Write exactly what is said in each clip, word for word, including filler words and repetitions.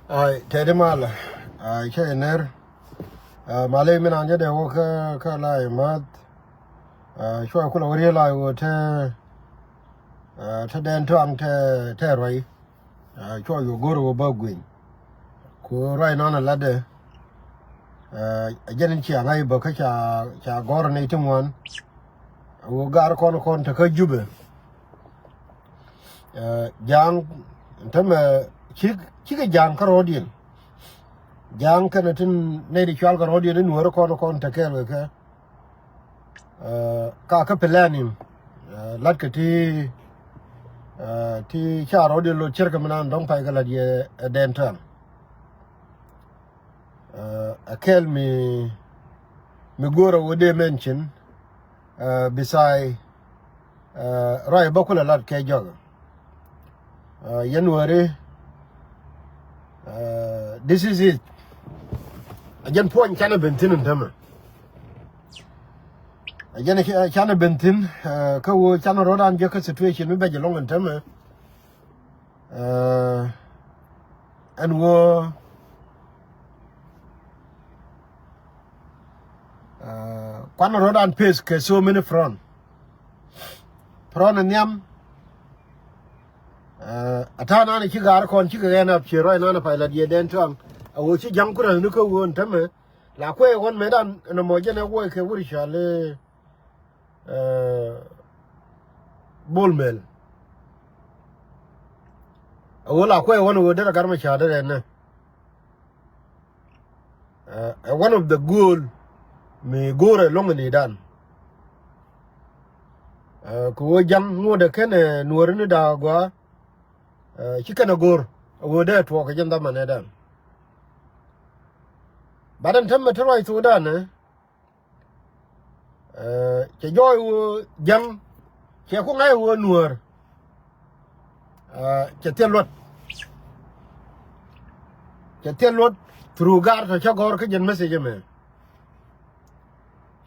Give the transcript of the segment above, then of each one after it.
Ai, tɛt imal. Ai, cɛ iner. Ai, malɛ mi nan jɛ dee wä kä, kä la imath. Ai, cua kulɛ wä riel ai wä te, ai, te dɛn tuaŋ te, te ruai. Ai, cua yuɔ go̱r wä ba guiny. Ku ruai nan a latdɛ. Ai, a jɛn in cia ŋa̱c bä kä ca, ca gɔr ni ti ŋuan. Wä gar kɔn kɔn te kä Jubɛ. Ɛ, ja̱a̱ŋ, tämɛ, cik, cikɛ ja̱a̱ŋ kä rɔ̱diɛn. Ja̱a̱ŋ kɛnɛ tin nɛy ti cual kɛ rɔ̱diɛn in nuäärä kɔn kɔn te kɛɛl kɛ kɛ. Ɛ, ka kä planning, ɛ, latkɛ ti, ɛ, ti ca rɔ̱diɛn lot cärkɛ mi nan dɔ̱ŋ pay kɛ lat yɛ, ɛ, dɛn tɛ̈n. Ɛ, ɛ kɛl mi, mi go̱o̱rä wä dee mention, ɛ, beside, ɛ, ruac bä kulɛ lat kɛ jɔk. Ɛ, January, ɛ, this is it. Ɛ jɛn puɔ̱ny canɛ ben thi̱n in tämɛ. Ɛ jɛn canɛ ben thi̱n, ɛ, kä wä canɛ rɔ̱dan jɛ kä situation mi bɛ jɛ lɔŋ in tämɛ. Ɛ, ɛn ɣöö, ɛ, kuan rɔ̱dan peth kɛ so many front. Front nhiam, ɛ, a ta̱a̱ nan ci gaar kɔn cikɛ ɣɛn ap cië ruac nan a pay la diɛ dɛn tuaŋ. A ɣöö ci ja̱ŋ ku räthni kä ɣöö ɛn tämɛ la kuɛɛ ɣɔn metdan ɛn ɛmɔ jɛn ɛ wuɔc kɛ wur cɔal i̱, ɛ, Bol Mel. A ɣöö la kuɛɛ ɣɔn a ɣöö derɛ gat mɛ ca derɛ nɛ. Ɛ, ɛ one of the goal mi go̱o̱rɛ lo̱ŋ ni dan. Ɛ, kɛ ɣöö ja̱ŋ ŋotdɛ kɛnɛ nuɔ̱ɔ̱ri ni da̱a̱ gɔaa, ɛ, ci kɛnɛ go̱o̱r a ɣöö dee tuɔɔk kɛ jɛn dhamɛ nɛ dan. Bat ɛn tämɛ te ruac thokdan ɛ, Ɛ, cɛ jɔɔc ɣöö ja̱ŋ, cɛ ku ŋa̱c ɣöö nuäär. Ɛ, cɛ thil luɔt. Cɛ thil luɔt through gar tɔ cä gɔ̱r kä jɛn message ɛmɛ.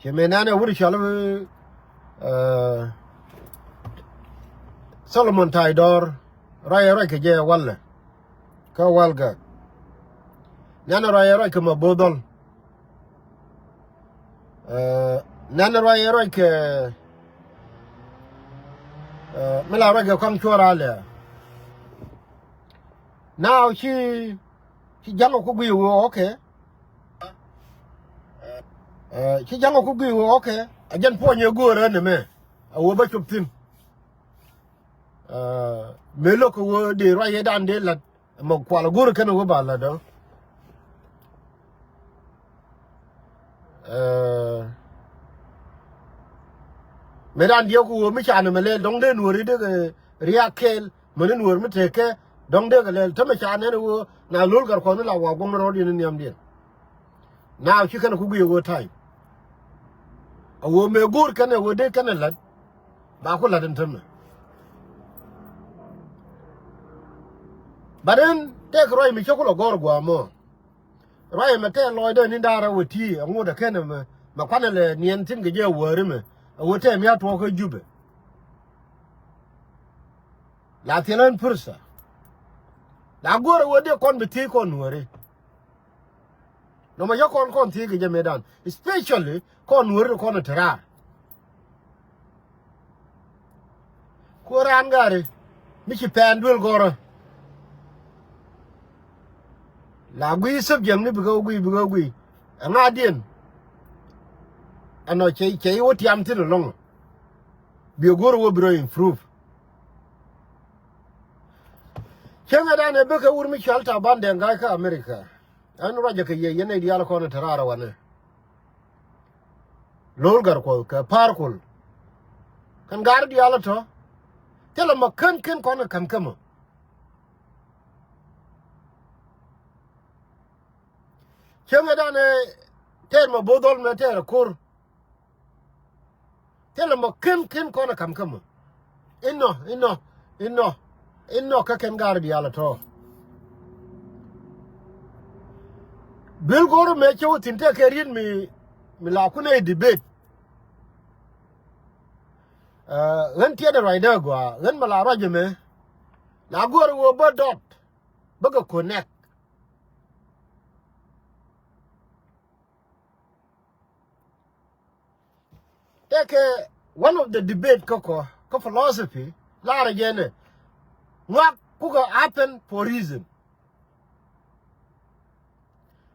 Cɛ mëë nɛn ɛ wut cɔl, ɛ, Solomon Tay Dɔr, ruac ɛ ruac kɛ jɛ walɛ. Kä Walgak. Nɛn ɛ ruac ɛ ruac kɛ ma bo̱o̱ dhɔl. Ɛ, nɛn ruac ɛ ruac kɛ, ɛ, mi la ruac kɛ kɔaŋ cuɔr alɛ. Now ci, ci ja̱ŋ ɔ ku guiy ɣöö, okay. Ɛ, ci ja̱ŋ ɔ ku guiy ɣöö, okay. A jɛn puɔ̱ny ɛ go̱o̱rä ni mɛ. A ɣöö bä cop thi̱n. Ɛ, mëë lo̱k kɛ ɣöö dee ruac ɛ dan dee la̱t. Mɛ kual go̱r kɛn wä ba la dɔ̱ŋ. Ɛ, mëë dan diɛw ku wä mi ca nɛ mɛ lɛl dɔ̱ŋ dee nuɔ̱ɔ̱ri dee kɛ riak kɛɛl mäni nuɔ̱ɔ̱r mi tekɛ dɔ̱ŋ dee kɛ lɛl tämɛ ca nɛn wä na lo̱l gat kuɔth ni la wa guɔ̱m rɔɔdiɛn ni nhiamdiɛn. Now ci kɛn ku guiɛ wä ta̱y. A wä mëë go̱r kɛn ɛ wä dee kɛn ɛ la̱t. Ba ku la̱t in tämɛ. But in tɛk ruac mi cä ku lɔ gɔ̱r gua̱a̱ mɔ. Ruac mɛ tɛk lɔcdä ni da̱rä wä ti a ŋut a kenɛ mɛ, mɛ kuanɛ lɛ niɛn thi̱n kɛ jɛ a wäri mɛ. A wä tɛk mi a tuɔɔk kä Jubɛ. La thiɛl ɣän pursa. La go̱r a wä dee kɔn bi thiec kɔn nuɔ̱ri. Nɔmɔ yɛ kɔn kɔn thiec kɛ jɛ mëëdan. Especially kɔn nuɔ̱ri kɔn te raar. Ku raan gari mi ci pɛn duel gɔrä. La gui subject ni bikɛ gui, bikɛ gui. Ɛŋa diɛn. Ɛnɔ cɛ, cɛ iwä tiam thin alɔŋ. Bi go̱r wä bi rɔ improve. Cäŋɛ dan ɛ bikɛ wur mi cual Taban Deng Gai kä America. Ɛn ruacɛ kɛ yɛ yɛn ɛ diaal kɔn te raar wanɛ. Lo̱l gar kuɔth kɛ pa̱a̱r kol. Kɛn gar diaal tɔ. Thilɛ mɔ kän kän kɔn ɛ ka̱n kä mɔ. Cäŋɛ dan ɛ tɛɛr mɔ bo̱o̱ dhɔl mɛ tɛɛr ɛ ko̱r. Thilɛ mɔ ken ken kɔn ɛ ka̱m kä mɔ. Inɔ, inɔ, inɔ, inɔ kä kɛn gaari diaal ɛ tɔ̱. Bil go̱o̱r mɛ cɛ wä thi̱n tɛk kɛ riet mi, mi la kun ɛ debate. Ɣän tiɛt ɛ ruacdä gɔaa, ɣän mɛ la ruac ɛmɛ. La go̱o̱r ɛ wä bä dɔt, bä kɛ connect. Tëëkɛ one of the debate kä kɔ kä philosophy, laarɛ jɛ ni ŋuak kukɛ happen for reason.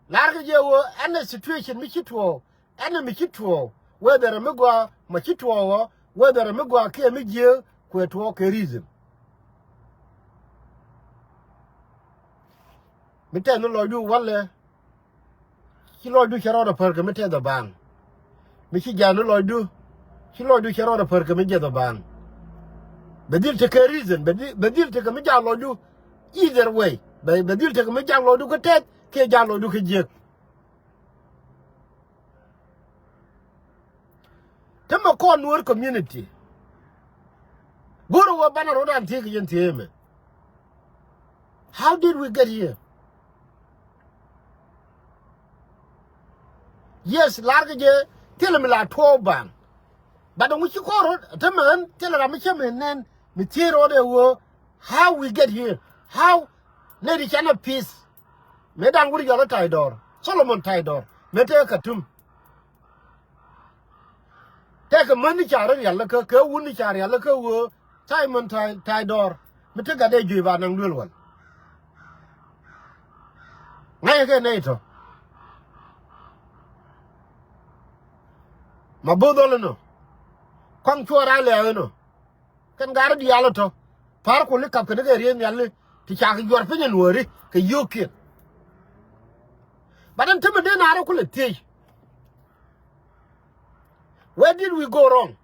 Laarkɛ jɛ ɣöö ɛn ɛ situation mi ci tuɔɔk, ɛn ɛ mi ci tuɔɔk, whether ɛ mi gɔaa mɔ ci tuɔɔk ɔ, whether ɛ mi gɔaa kiɛ mi jiääk, kuɛ tuɔɔk kɛ reason. Mi tɛth ni lɔcdu walɛ, ci lɔcdu cɛ rɔɔdɛ pär kɛ mi tɛth ɛ baaŋ. Mi ci ja̱a̱n ni lɔcdu, ci lɔcdu cɛ rɔɔdɛ pär kɛ mi jiɛth ɛ baaŋ. Bɛ dhil tekɛ reason, bɛ dhil, bɛ dhil tekɛ mi ja̱a̱n lɔcdu either way. Bɛ, bɛ dhil tekɛ mi ja̱a̱n lɔcdu kä tɛth kiɛ ja̱a̱n lɔcdu kä jiäk. Te mɛ kɔn Nuer community. Go̱rɛ wä banɛ rot an thiee kɛ yɛn thiee mɛ. How did we get here? Yes, lar kɛ jɛ thilɛ mi la tuɔɔk baŋ. But ŋu ci kɔn rot te mɛ ɣän thilɛ ram mi cä mɛ nɛn mi thiee rot ɛ wä how we get here. How nɛ di canɛ peace. Mëë dan wur yɔl Taydɔr, Solomon Taydɔr, mëë te Katum. Tɛkɛ män ni ca rɔ rial kä, kɛ wun ni ca rial kä wee Simon Tay, Taydɔr. Mi te gat dee juëc ba naŋ duel wal. Ŋa̱cä kɛ nɛy tɔ. Ma bo̱o̱th ɣɔl inɔ. Kɔaŋ cuɔ raar lɛ̈ɛ̈k inɔ. Kɛn gat rɔ diaal ɛ tɔ. Pa̱a̱r kul i̱ kap kɛn kɛ riee nhiali ti cakɛ juɔr piny ɛ Nuääri kɛ yio̱o̱kiɛn. But ɛn tämɛ dee naar ɛ kulɛ thiec. Where did we go wrong?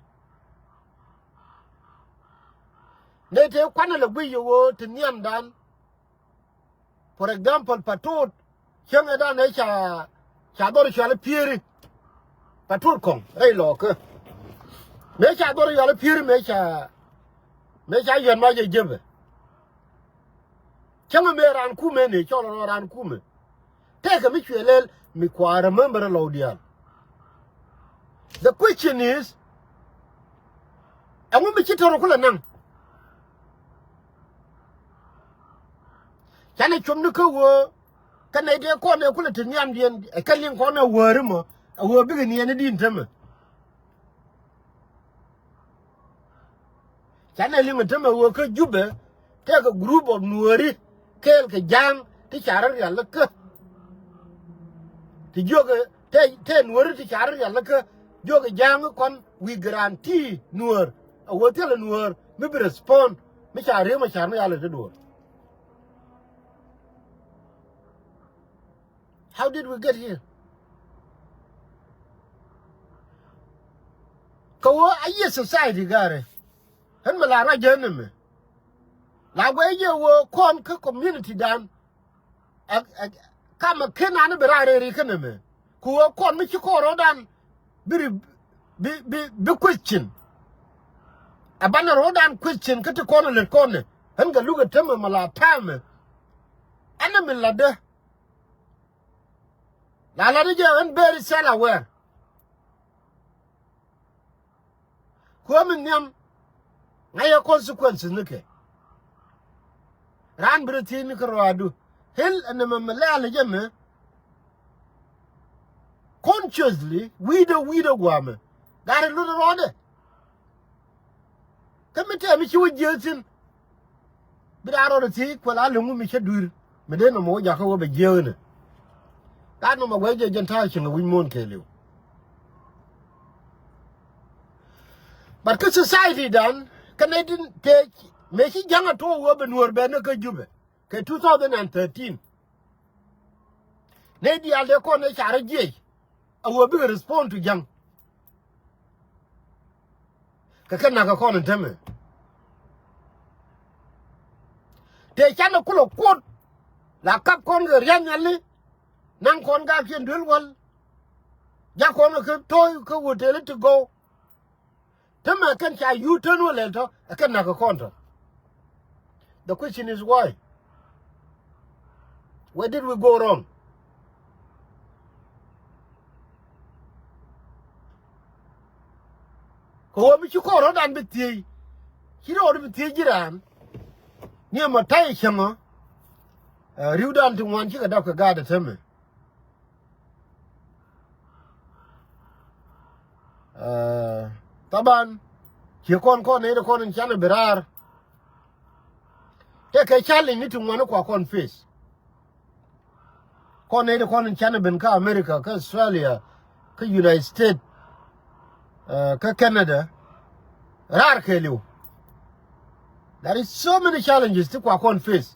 Nɛy tëë kuanɛ lɛ guic yɛ ɣöö ti nhiamdan. For example, Patut, cäŋɛ dan ëë ca, ca dhɔr cual i̱ Pieri. Patut kɔŋ rɛy lɔɔkä. Mëë ca dhɔr cual i̱ Pieri mëë ca, mëë ca yɔ̱t mac ɛ jepɛ. Cäŋɛ mëë raan kumɛ ni cɔl rɔ raan kumɛ. Tëëkɛ mi cuɛ lɛl mi kua remember lɔw diaal. The question is, ɛŋu mi ci tɔrɔ kulɛ naŋ? Canɛ com ni kä wee kä nɛy tëë kɔn ɛ kulɛ te nhiamdiɛn ɛ kɛ liŋ kɔn ɛ wääri mɔ ɛ wee bikɛ niɛn i̱ di̱n tämɛ. Canɛ liŋ tämɛ wee kä Jubɛ tëëkɛ group of Nuääri kɛɛl kɛ ja̱a̱ŋ ti ca rɔ rial kä. Ti jiökɛ tëë, tëë Nuääri ti ca rɔ rial kä jiökɛ ja̱a̱ŋ kɔn wi̱i̱ guarantee Nuäär. A wee thilɛ Nuäär mi bi respond mi ca riee ma car mi yalɛ ti duɔ̱ɔ̱r. How did we get here? Kɛ wee a yiëë society ga̱rɛ. Ɣän mi la ruac jɛ ni mɛ. La guɛ yɛ wee kɔn kä community dan. Ɛ, ɛ, kamɛ ken an bi raar rɛri kä ni mɛ. Ku wee kɔn mi ci kɔn ro̱o̱dan bi ri, bi, bi, bi question. Ɛ banɛ ro̱o̱dan question kä ti kɔn lät kɔn ni. Ɣän kɛ luk ɛ tämɛ mɛ la ta̱a̱mɛ. Ɛn ni mi la dee. La lat ni jɛ ɣän very self aware. Kuämi nhiam ŋa̱cä consequences ni kɛ. Raan bi rɔ thiec ni kä rɔaadu. Hil ɛn ɛmɛ mi lɛ̈ɛ̈l jɛ mɛ. Consciously wi̱i̱dɛ wi̱i̱dɛ gua̱a̱mɛ. Gat rɛ lut rɔɔdɛ. Kä mi tɛm mi ci wä jiääk thi̱n. Bi daa rɔɔdɛ thiec kuɛ la liŋ wä mi cä dui̱r mi dee nɔmɔ wä jakä wä bɛ jiääk inɛ. Daa nɔmɔ guɛc jɛ jɛn ta̱a̱ cieŋ ɛ wi̱c muɔ̱ɔ̱n kɛɛliw. But kä society dan kä nɛy tin tëë mëë ci ja̱ŋ a tuɔɔk wä bɛ Nuäär bɛ ni kä Jubɛ kɛ two thousand and thirteen. Nɛy diaal dee kɔn ëë ca rɔ jiɛc a wee bikɛ respond to ja̱ŋ. Kɛ kɛ nakä kɔn in tämɛ. Tëë canɛ kulɛ kuɔt la kap kɔn kɛ ria̱th nhiali. Naŋ kɔn gakiɛn duel wal. Jak kɔn kɛ to̱o̱y kä hotel ti gɔw. Tämɛ kɛn ca U-turn wä lɛl tɔ ɛ kɛn nakä kɔn tɔ. The question is why? Where did we go wrong? Kɛ ɣöö mi ci kɔn rɔ̱dan bi thiec. Ci rɔɔd bi thiec ji̱ raan. Ni ɛmɔ ta̱y cäŋɔ. Ɛ, ri̱wdan ti ŋuan cikɛ dap kɛ gaat ɛ tämɛ. Ɛ, Thaban, ciɛ kɔn kɔn nɛy ti kɔn in canɛ bi raar. Tëëkɛ challenge ni ti ŋuani kua kɔn face. Kɔn nɛy ti kɔn in canɛ ben kä America, kä Australia, kä United States, eh, kä Canada. Raar kɛɛliw. There is so many challenges ti kua kɔn face.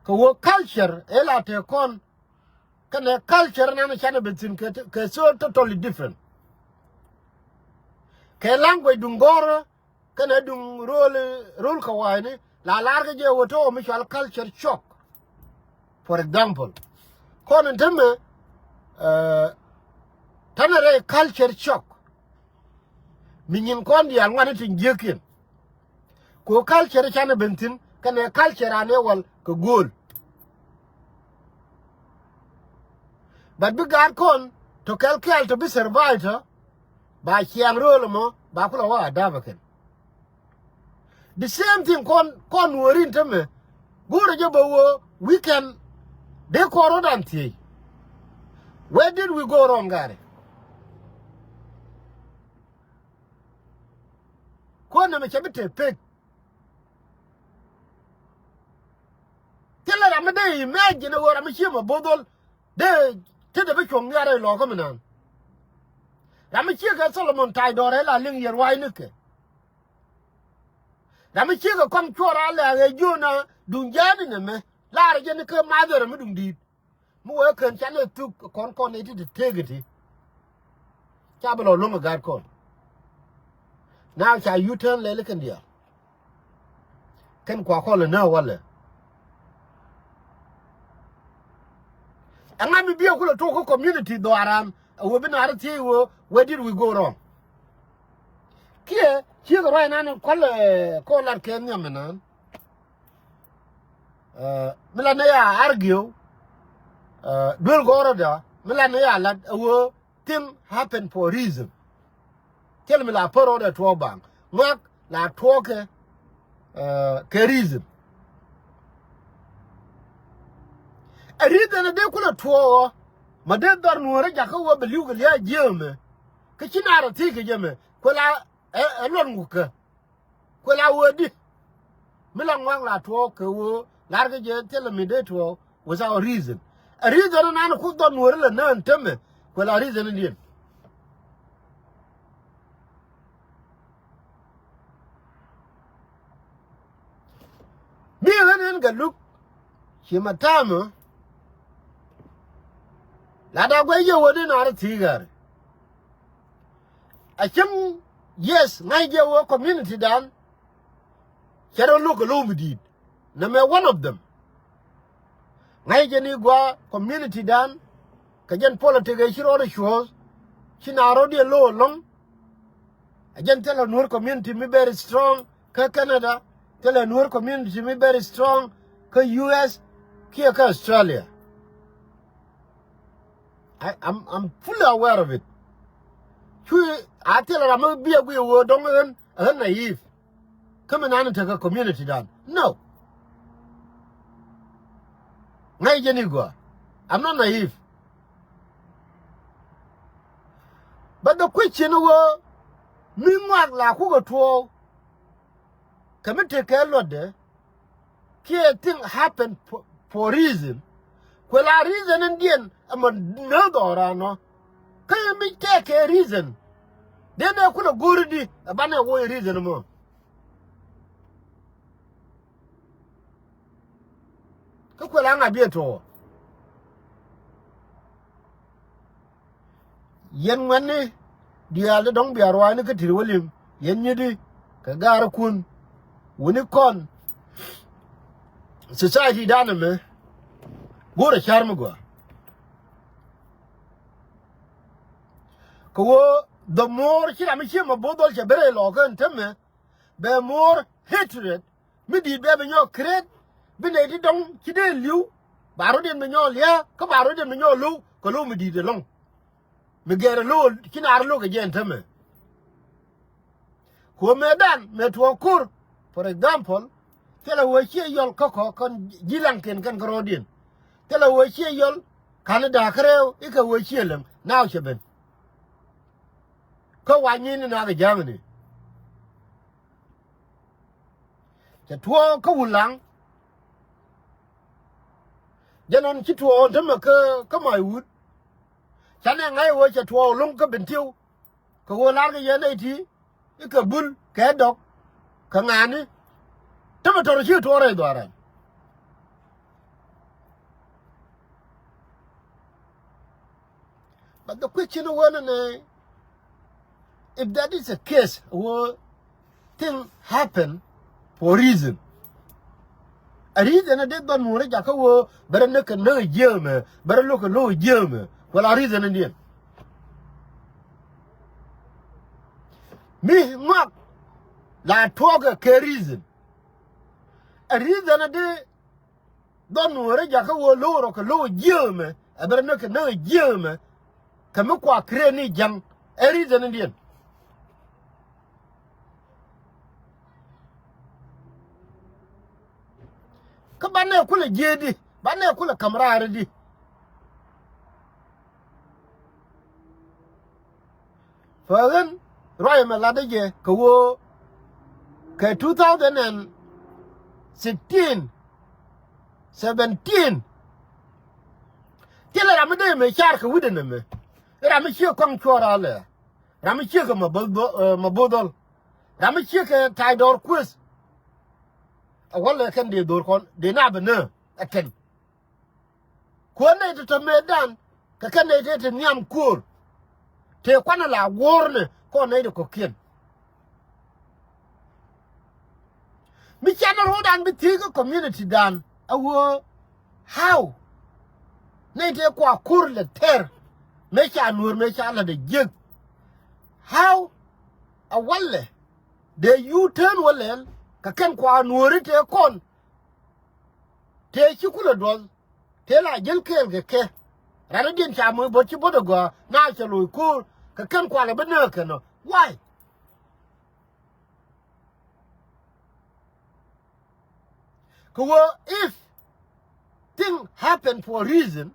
Kɛ wä culture ɛ la te kɔn kɛnɛ culture nan canɛ ben thi̱n kɛ, kɛ so totally different. Kɛ language duŋ gɔ̱rä kɛnɛ duŋ rol, rol kɛ wa̱a̱ni la lar kɛ jɛ wä tɔ̱ mi cual culture shock. For example, kɔn in tämɛ, eh, tanɛ rɛy culture shock. Mi nyin kɔn diaal ŋuani tin jiäkiɛn. Kɛ ɣöö culture canɛ ben thi̱n kɛnɛ culture an ëë wal kɛ gööl. But bi gaat kɔn tɔ kɛl kɛl tɔ bi survive tɔ ba ciaŋ rööl ɛmɔ ba kulɛ wä adapt kɛn. The same thing kɔn, kɔn Nuääri in tämɛ go̱o̱rɛ jɛ bä wä weekend dee kɔn rɔ̱dan thiec. Where did we go wrong, gari? Kuɔn nɛmɛ cɛ bi te pek. Thilɛ ram mi dee imagine ɣöö ram mi cie ma bo̱o̱th dhɔl dee te dee bi cuɔ̱ŋ nhiar rɛy lɔɔkä mi naan. Ram mi cie kɛ Solomon ta̱a̱c dɔɔrɛ la liŋ yɛ ruaacnikɛ. Ram mi cie kɛ kɔm cuɔr a lɛ̈k ɛ jiöna duŋ ja̱a̱ni nɛmɛ laarɛ jɛ ni kɛ mathɛ ram mi duŋ di̱i̱t. Mi wee kän canɛ thuk kɔn kɔn nɛy ti te tëëk iti. Ca bi lɔ lo̱ŋ ɛ gaat kɔn. Now ca U-turn lɛli kɛn diaal. Kɛn kua kɔn lɛ nä walɛ. Ɛŋa mi biɛ kulɛ tok kä community dhɔaaran ɛ wee bi naar thiec wee, where did we go wrong? Kiɛ ciek ruac nan kual, eh, kɔn lat kɛ nhiam inan. Eh, mi la ni ya argue, eh, duel gɔrɔda, mi la ni ya lat a wee thing happen for a reason. Thil mi la pär rɔɔdɛ tuɔɔk baŋ ŋuak la tuɔɔkɛ, eh, kɛ reason. A reason a dee kulɛ tuɔɔk ɔ ma dee dhɔr Nuäärä jakä wä bɛ li̱w kɛ lia̱a̱ jiäämɛ. Kä ci naar a thiec kɛ jɛ mɛ kuɛ la ɛ, ɛ luɔt ŋukä. Kuɛ la wee di mi la ŋuak la tuɔɔk kɛ wee lar kɛ jɛ thilɛ mi dee tuɔɔk without reason. A reason nan ku dhɔn Nuäärä lɛ nään tämɛ kuɛ la reason in diɛn. Mi ɣän in kɛ luk ci ma ta̱a̱mä la da guɛc yɛ wee di naar thiec ɣär. A cäŋ, yes, ŋa̱c jɛ wä community dan. Cɛ rɔ lo̱k kɛ lo̱w mi di̱i̱t. Nɛmɛ one of them. Ŋa̱c jɛ ni gua community dan. Kɛ jɛn politic ɛ ci rɔɔdɛ cuɔ̱ɔ̱th. Ci na rɔɔdiɛn lo̱w ɛlɔ̱ŋ. A jɛn thilɛ Nuer community mi very strong kä Canada. Thilɛ Nuer community mi very strong kä U S kiɛ kä Australia. I, I'm, I'm fully aware of it. Cu a thil ram mi biɛ guiɛ wee dɔ̱ŋ ɣän, ɣän naive. Kä mi nan tekɛ community dan. No. Ŋäc jɛ ni gɔaa. I'm not naive. But the question wee mi ŋuak la kukɛ tuɔɔk. Kɛ mi tekɛ luɔtdɛ. Kiɛ thing happen for, for reason. Kuɛ la reason in diɛn ɛmɔ nä dhɔran nɔ. Kä yɛ mi tɛkɛ reason. Dee nɛ kulɛ go̱o̱ri di ɛ banɛ woi reason mɔ. Kä kuɛ la ŋa biɛ tuɔɔ. Yɛn ŋuɛ̈tni diaal ti dɔ̱ŋ bia ruaacni kä ti̱t wä li̱m, yɛn nyiti kɛ gaarikun. Wuni kɔn society dan ɛmɛ go̱o̱rɛ ca̱r mi gɔaa. Kɛ ɣöö the more ci ram mi cië ma bo̱o̱th dhɔl cɛ ben rɛy lɔɔkä ɛn tämɛ, bɛ more hatred mi di̱i̱t bɛ bi nyɔk create, bi nɛy ti dɔ̱ŋ ci dee li̱w ba rɔ̱diɛn bi nyɔk lia̱a̱ kä ba rɔ̱diɛn bi nyɔk lo̱w kɛ lo̱w mi di̱i̱t ɛlɔ̱ŋ. Mi gɛɛr ɛ lo̱w ci naar lo̱k kɛ jɛ ɛn tämɛ. Kuɔ̱mɛdan mëë tuɔɔk ko̱r, for example, thilɛ wee ciɛ yɔl kä kɔ kɔn ji̱ laŋkiɛn kɛn kärɔɔdiɛn. Thilɛ wee ciɛ yɔl ka̱n da̱a̱k kärɛw i̱ kɛ wee ciɛ läŋ naaw cɛ ben. Kä wa nyin ni nak ja̱a̱ŋni. Cɛ tuɔɔk kä Wulaŋ. Jɛn ɔn ci tuɔɔk ɔn tämɛ kä, kä Maiwut. Canɛ ŋa̱c ɣöö cɛ tuɔɔk lo̱ŋ kä Bentiu. Kɛ ɣöö lar kɛ yɛn nɛy ti i̱ kɛ Bul kɛ Dɔk kɛ ŋa̱a̱ni. Tämɛ tɔr ci tuɔɔk rɛy dhuaran. But the question wä ni nɛ, if that is a case wä thing happen for reason. A reason a dee dhɔn nuɔ̱ɔ̱ri jakä wä bɛ rɛ näk kɛ näk jiäämɛ, bɛ rɛ lo̱k kɛ lo̱k jiäämɛ. Well, a reason in diɛn mi ŋuak la tuɔɔkɛ kɛ reason. A reason a dee dhɔn nuɔ̱ɔ̱ri jakä wä lo̱k rɔ kɛ lo̱k jiäämɛ, a bɛ rɛ näk kɛ näk jiäämɛ. Kɛ mi kua create ni ja̱ŋ ɛ reason in diɛn. Kä banɛ kulɛ jiee di, banɛ kulɛ ka̱m raar di. Fäɣän ruac ɛmɛ latdä jɛ kɛ ɣöö kɛ two thousand and sixteen, seventeen. Thilɛ ram mi dee mɛ car kɛ wi̱cdɛ nɛmɛ. Ram mi ciek kɔŋ cuɔr alɛ. Ram mi ciek kɛ ma bo̱th dhɔl. Ram mi ciek kɛ ta̱y dɔɔr kueth. A walɛ kɛn dee dho̱r kɔn dee na bɛ nä ɛ kɛn. Kuäär nɛy ti te mëëdan kɛ kɛn nɛy tëë te nhiam kuöör. Tëë kuanɛ la guɔ̱ɔ̱rnɛ kɔn nɛy ti kɔ̱kiɛn. Mi canɛ ro̱o̱dan bi thiec kä community dan a ɣöö how nɛy tëë kua ko̱r lɛ tɛr mëë ca nuɔ̱ɔ̱r mëë ca la̱t ɛ jiäk. How a walɛ dee U-turn wä lɛl kɛ kɛn kua nuɔ̱ɔ̱ri tëë kɔn. Tëë ci kulɛ duɔth tëë la jäl kɛɛl kɛ kɛ. Ranädiɛn ca moc bo̱t ci bo̱t ɛ gɔaa na cɛ loc ko̱o̱r kɛ kɛn kualɛ bi nääk kɛn ɔ. Why? Kɛ ɣöö if thing happen for a reason,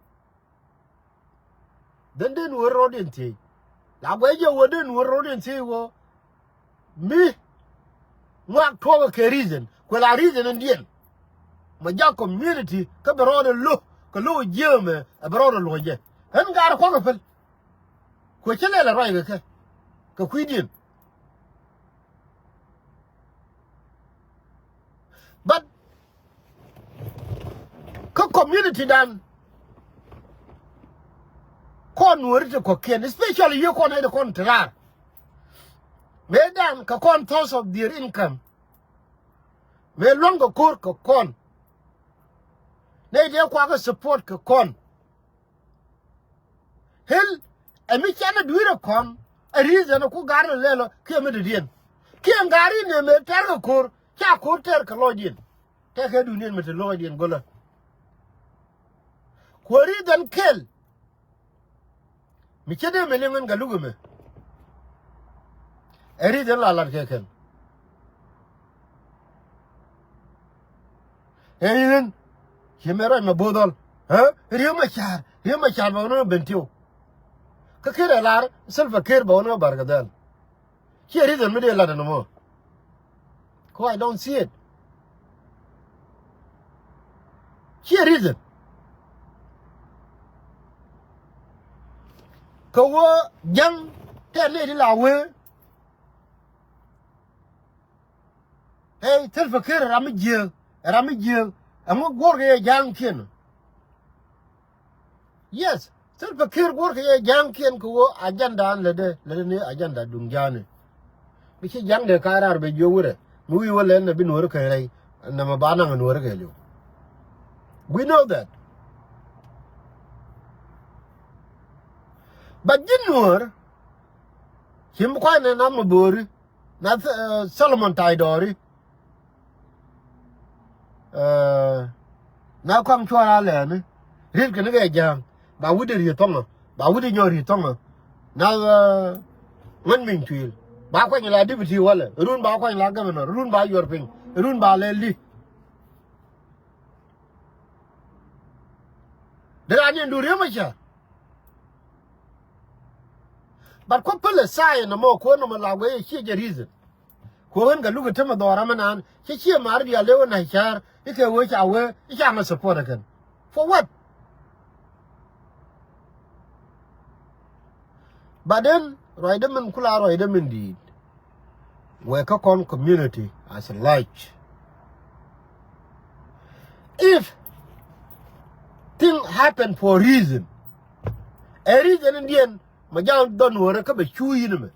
then dee nuɔ̱ɔ̱r rɔɔdiɛn thiec. La guɛc jɛ wä dee nuɔ̱ɔ̱r rɔɔdiɛn thiec wä mi ŋuak tuɔɔkɛ kɛ reason. Kuɛ la reason in diɛn. Ma jak community kä bɛ rɔɔdɛ lo̱k kɛ lo̱k jiäämɛ ɛ bɛ rɔɔdɛ luɔ̱c jɛ. Ɣän gaar kua̱k ɛ päl. Kuɛ cä lɛl ɛ ruac kɛ kɛ kɛ kui̱diɛn. But kä community dan kɔn nuɔ̱ɔ̱ri ti kɔ̱kiɛn, especially yiëë kɔn nɛy ti kɔn ti raar. Mëëdan kɛ kɔn source of their income. Mëë luäŋ kɛ ko̱r kɛ kɔn. Nɛy ti kuakä support kɛ kɔn. Hil ɛ mi canɛ dui̱rɛ kɔn ɛ reason ɛ ku ga̱r ni lɛl ɔ kiɛ mi dɔ̱diɛn. Kiɛ ga̱r in ɛ mëë tɛr kɛ ko̱r ca ko̱r tɛr kɛ lɔcdiɛn. Tɛkɛ duniɛn mi te lɔcdiɛn go̱lä. Kuɛ reason kɛl mi cä dee mi liŋ ɛn kɛ luk ɛmɛ. Ɛ reason la lat kɛ kɛn. Ɛ yɛn ci mɛ ruac mɛ bo̱o̱th ɔl. Ɛ Riek Machar, Riek Machar bɛ wä ni Bentiu. Kä Kiir ɛ lar Salva Kiir bɛ wä ni Bargazal. Ciɛ reason mi dee lat ɛn mɔ. Ko I don't see it. Ciɛ reason. Kɛ wä ja̱ŋ tɛn ni ti la wee. Ɛ Salva Kiir ram mi jiääk, ram mi jiääk. Ɛŋu guɔ̱rkɛ yɛ ja̱a̱ŋkiɛn? Yes, Salva Kiir guɔ̱rkɛ yɛ ja̱a̱ŋkiɛn kɛ ɣöö agenda an lätdɛ, lätdɛ ni agenda duŋ ja̱a̱ni. Bi ci ja̱ŋdɛ ka̱a̱c raar bɛ jiök wi̱rɛ mi wi̱i̱ wä lɛl nɛ bi nuɔ̱ɔ̱ri kɛ rɛy. Nɛmɛ ba naŋ nuɔ̱ɔ̱ri kɛ li̱w. We know that. But ji̱n nuɔ̱ɔ̱r ci mi kua̱c nɛ nam mi bo̱o̱ri. Na Solomon Taydɔɔri. Na kɔaŋ cuɔr a lɛɛni riet kɛ ni kɛ ja̱a̱ŋ. Ba wi̱cdɛ riet thɔŋä, ba wi̱cdɛ nyɔk riet thɔŋä. Na ŋän miny cuil ba kuany la dipiti walɛ run, ba kuany la governor run, ba yuɔr piny run, ba lɛl di. Dee raan ni ɛn duun riet mɛ cä. But kuɔ päl ɛ science nɔmɔ, kuɔ nɔmɔ la wee ciɛ jɛ reason. Kuɔ ɣän kɛ luk ɛ tämɛ dhɔra mi naan cɛ ciɛ mar diaal dee wä na̱c ca̱r i̱ kɛ wee ca wee i̱ ca ŋä support ɛ kɛn. For what? But then ruacdä min kula ruacdä min di̱i̱t. Wee kä kɔn community as a large. If thing happen for a reason, ɛ reason in diɛn ma jaw dhɔn wärä kä bɛ cu yin mɛ.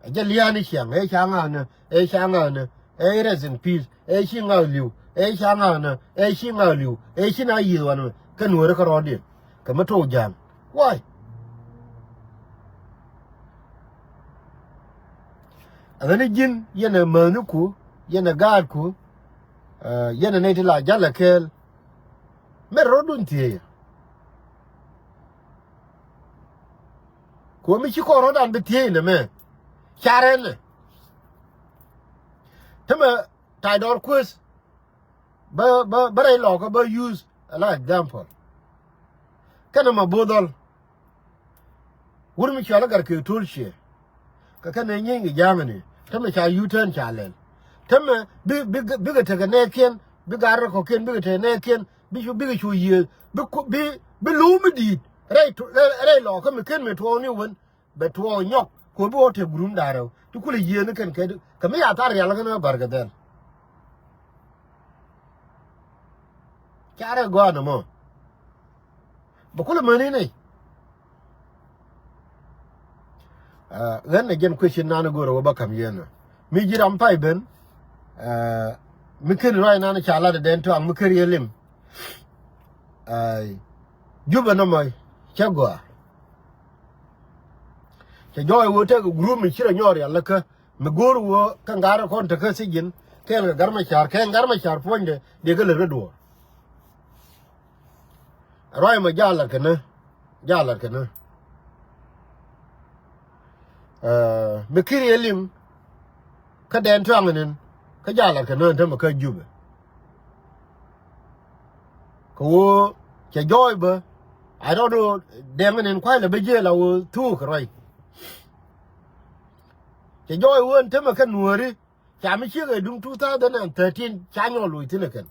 Ɛ jɛ lia̱a̱ni ciaŋ ɛ ca ŋa̱a̱nä ɛ ca ŋa̱a̱nä ɛ rest in peace ɛ ci ŋa̱a̱ li̱w ɛ ca ŋa̱a̱nä ɛ ci ŋa̱a̱ li̱w ɛ ci na yieth wanɛ mɛ kä nuɔ̱ɔ̱rä kä rɔɔdiɛn kɛ mi to̱o̱k ja̱a̱ŋ. Why? Ɛ ɣän i̱ ji̱n yɛn ɛ mäthniku, yɛn ɛ gaatku, yɛn ɛ nɛy ti la ja̱l ɛ kɛɛl. Mɛr rɔ̱dun thiëëc. Kuɔ mi ci kɔn rɔ̱dan bi thiëëc nɛ mɛ. Carɛ nɛ. Tämɛ ta̱y dɔɔr kueth. Bä bä bä rɛy lɔkä bä use la example. Kɛnɛ ma bo̱o̱ dhɔl. Wur mi cɔal i̱ Gat Kek To̱l ciɛ. Kɛ kɛn ɛ nyieeny kɛ ja̱a̱ŋ ni tämɛ ca U-turn ca lɛl. Tämɛ bi bi bikɛ tekɛ nɛɛkiɛn bi gat rɛ kɔ̱kiɛn bikɛ tekɛ nɛɛkiɛn bi cu bikɛ cu yiëëth bi ku bi bi luumi di̱i̱t rɛy rɛy lɔɔkä mi ken mi tuɔɔk ni wen. Bɛ tuɔɔk nyɔk kɛ ɣöö bi wä tëk gurum da̱ŋ rɛw ti kulɛ yiëëni kɛn kɛ kɛ mi ya thar rial kɛn ɣä bär kɛ dhɛl. Carɛ gɔaa nɔmɔ. Bɛ kulɛ mäni nɛy. Ɣän ɛ jɛn kuecin nan go̱o̱rä wä bä ka̱m yɛn ɛ mi ji̱ ram pay ben. Mi ken ruac nan ca lat ɛ dɛn tɔaŋ mi ken riee lim. Jupɛ nɔmɔ cä gɔaa. Cɛ jɔɔc wä tekɛ group mi ci rɔ nyɔɔr rial läkä mi go̱o̱r wä kä ŋa̱r kɔn tekä sijin kɛɛl kɛ Gat Macar kɛ Gat Macar puɔ̱nydɛ dee kä lät kä duɔ̱ɔ̱r. Ruac mɔ jalat kɛ nä jalat kɛ nä. Mi kiri ɛ lim kä dɛn tuaŋ nin kä jalat kɛ nä tämɛ kä Jupɛ. Kɛ ɣöö cɛ jɔɔc bä I don't know dɛŋ nin kua̱c lɛ bä jiëël a ɣöö thuuk kɛ ruac. Cɛ jɔɔc ɣöö tämɛ kä Nuääri ca mi ciek ɛ duŋ two thousand and thirteen ca nyɔk loc thi̱n ɛ kɛn.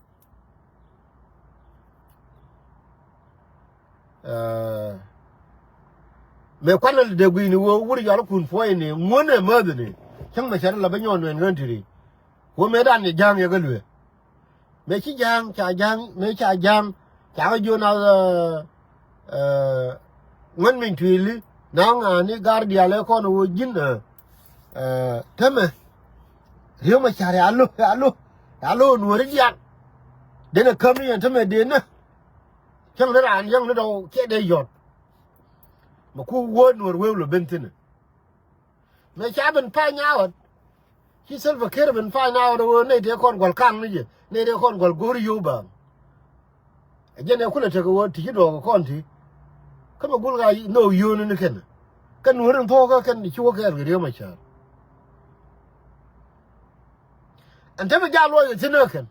Mëë kuanɛ lɛ dee guiyni ɣöö wur yɔalkun puɔ̱ɔ̱yni ŋuänɛ mäthni cäŋ mɛ cɛ rɔ la bä nyɔk nuɛn ɣän ti ri. Ɣöö mëëdan yɛ ja̱a̱ŋ yɛ kä luee. Mëë ci ja̱a̱ŋ ca ja̱a̱ŋ mëë ca ja̱a̱ŋ ca kä jiön a ŋuän miny tuili na ŋa̱a̱ni gar diaal ɛ kɔn ɣöö ji̱n tämɛ. Riek Macar ya lo̱ ya lo̱ ya lo̱ Nuääri diaal. Denɛ käm ni yɛn tämɛ denä. Cäŋ ni raan yäŋ ni dɔw kiɛ dee yɔt. Mɛ ku wä Nuäär wee lɔ ben thi̱n. Mɛ ca ben pa̱ny a ɣɔt. Ci Salva Kiir ben pa̱ny a ɣɔt ɣöö nɛy tëë kɔn gua̱l ka̱ŋ ni jɛ nɛy tëë kɔn gua̱l go̱o̱r yio̱w baaŋ. Ɛ jɛn ɛ kulɛ tekɛ ɣöö ti ci duɔɔk kɔn ti. Kä mɛ gul ɣaa nhöök yio̱o̱ni ni kɛn. Kä Nuäär in thuɔ̱ɔ̱kä kɛn ci wä kɛɛl kɛ Riek Macar. Ɛn te mi jaal luɔc kɛ thi̱n ɛ kɛn.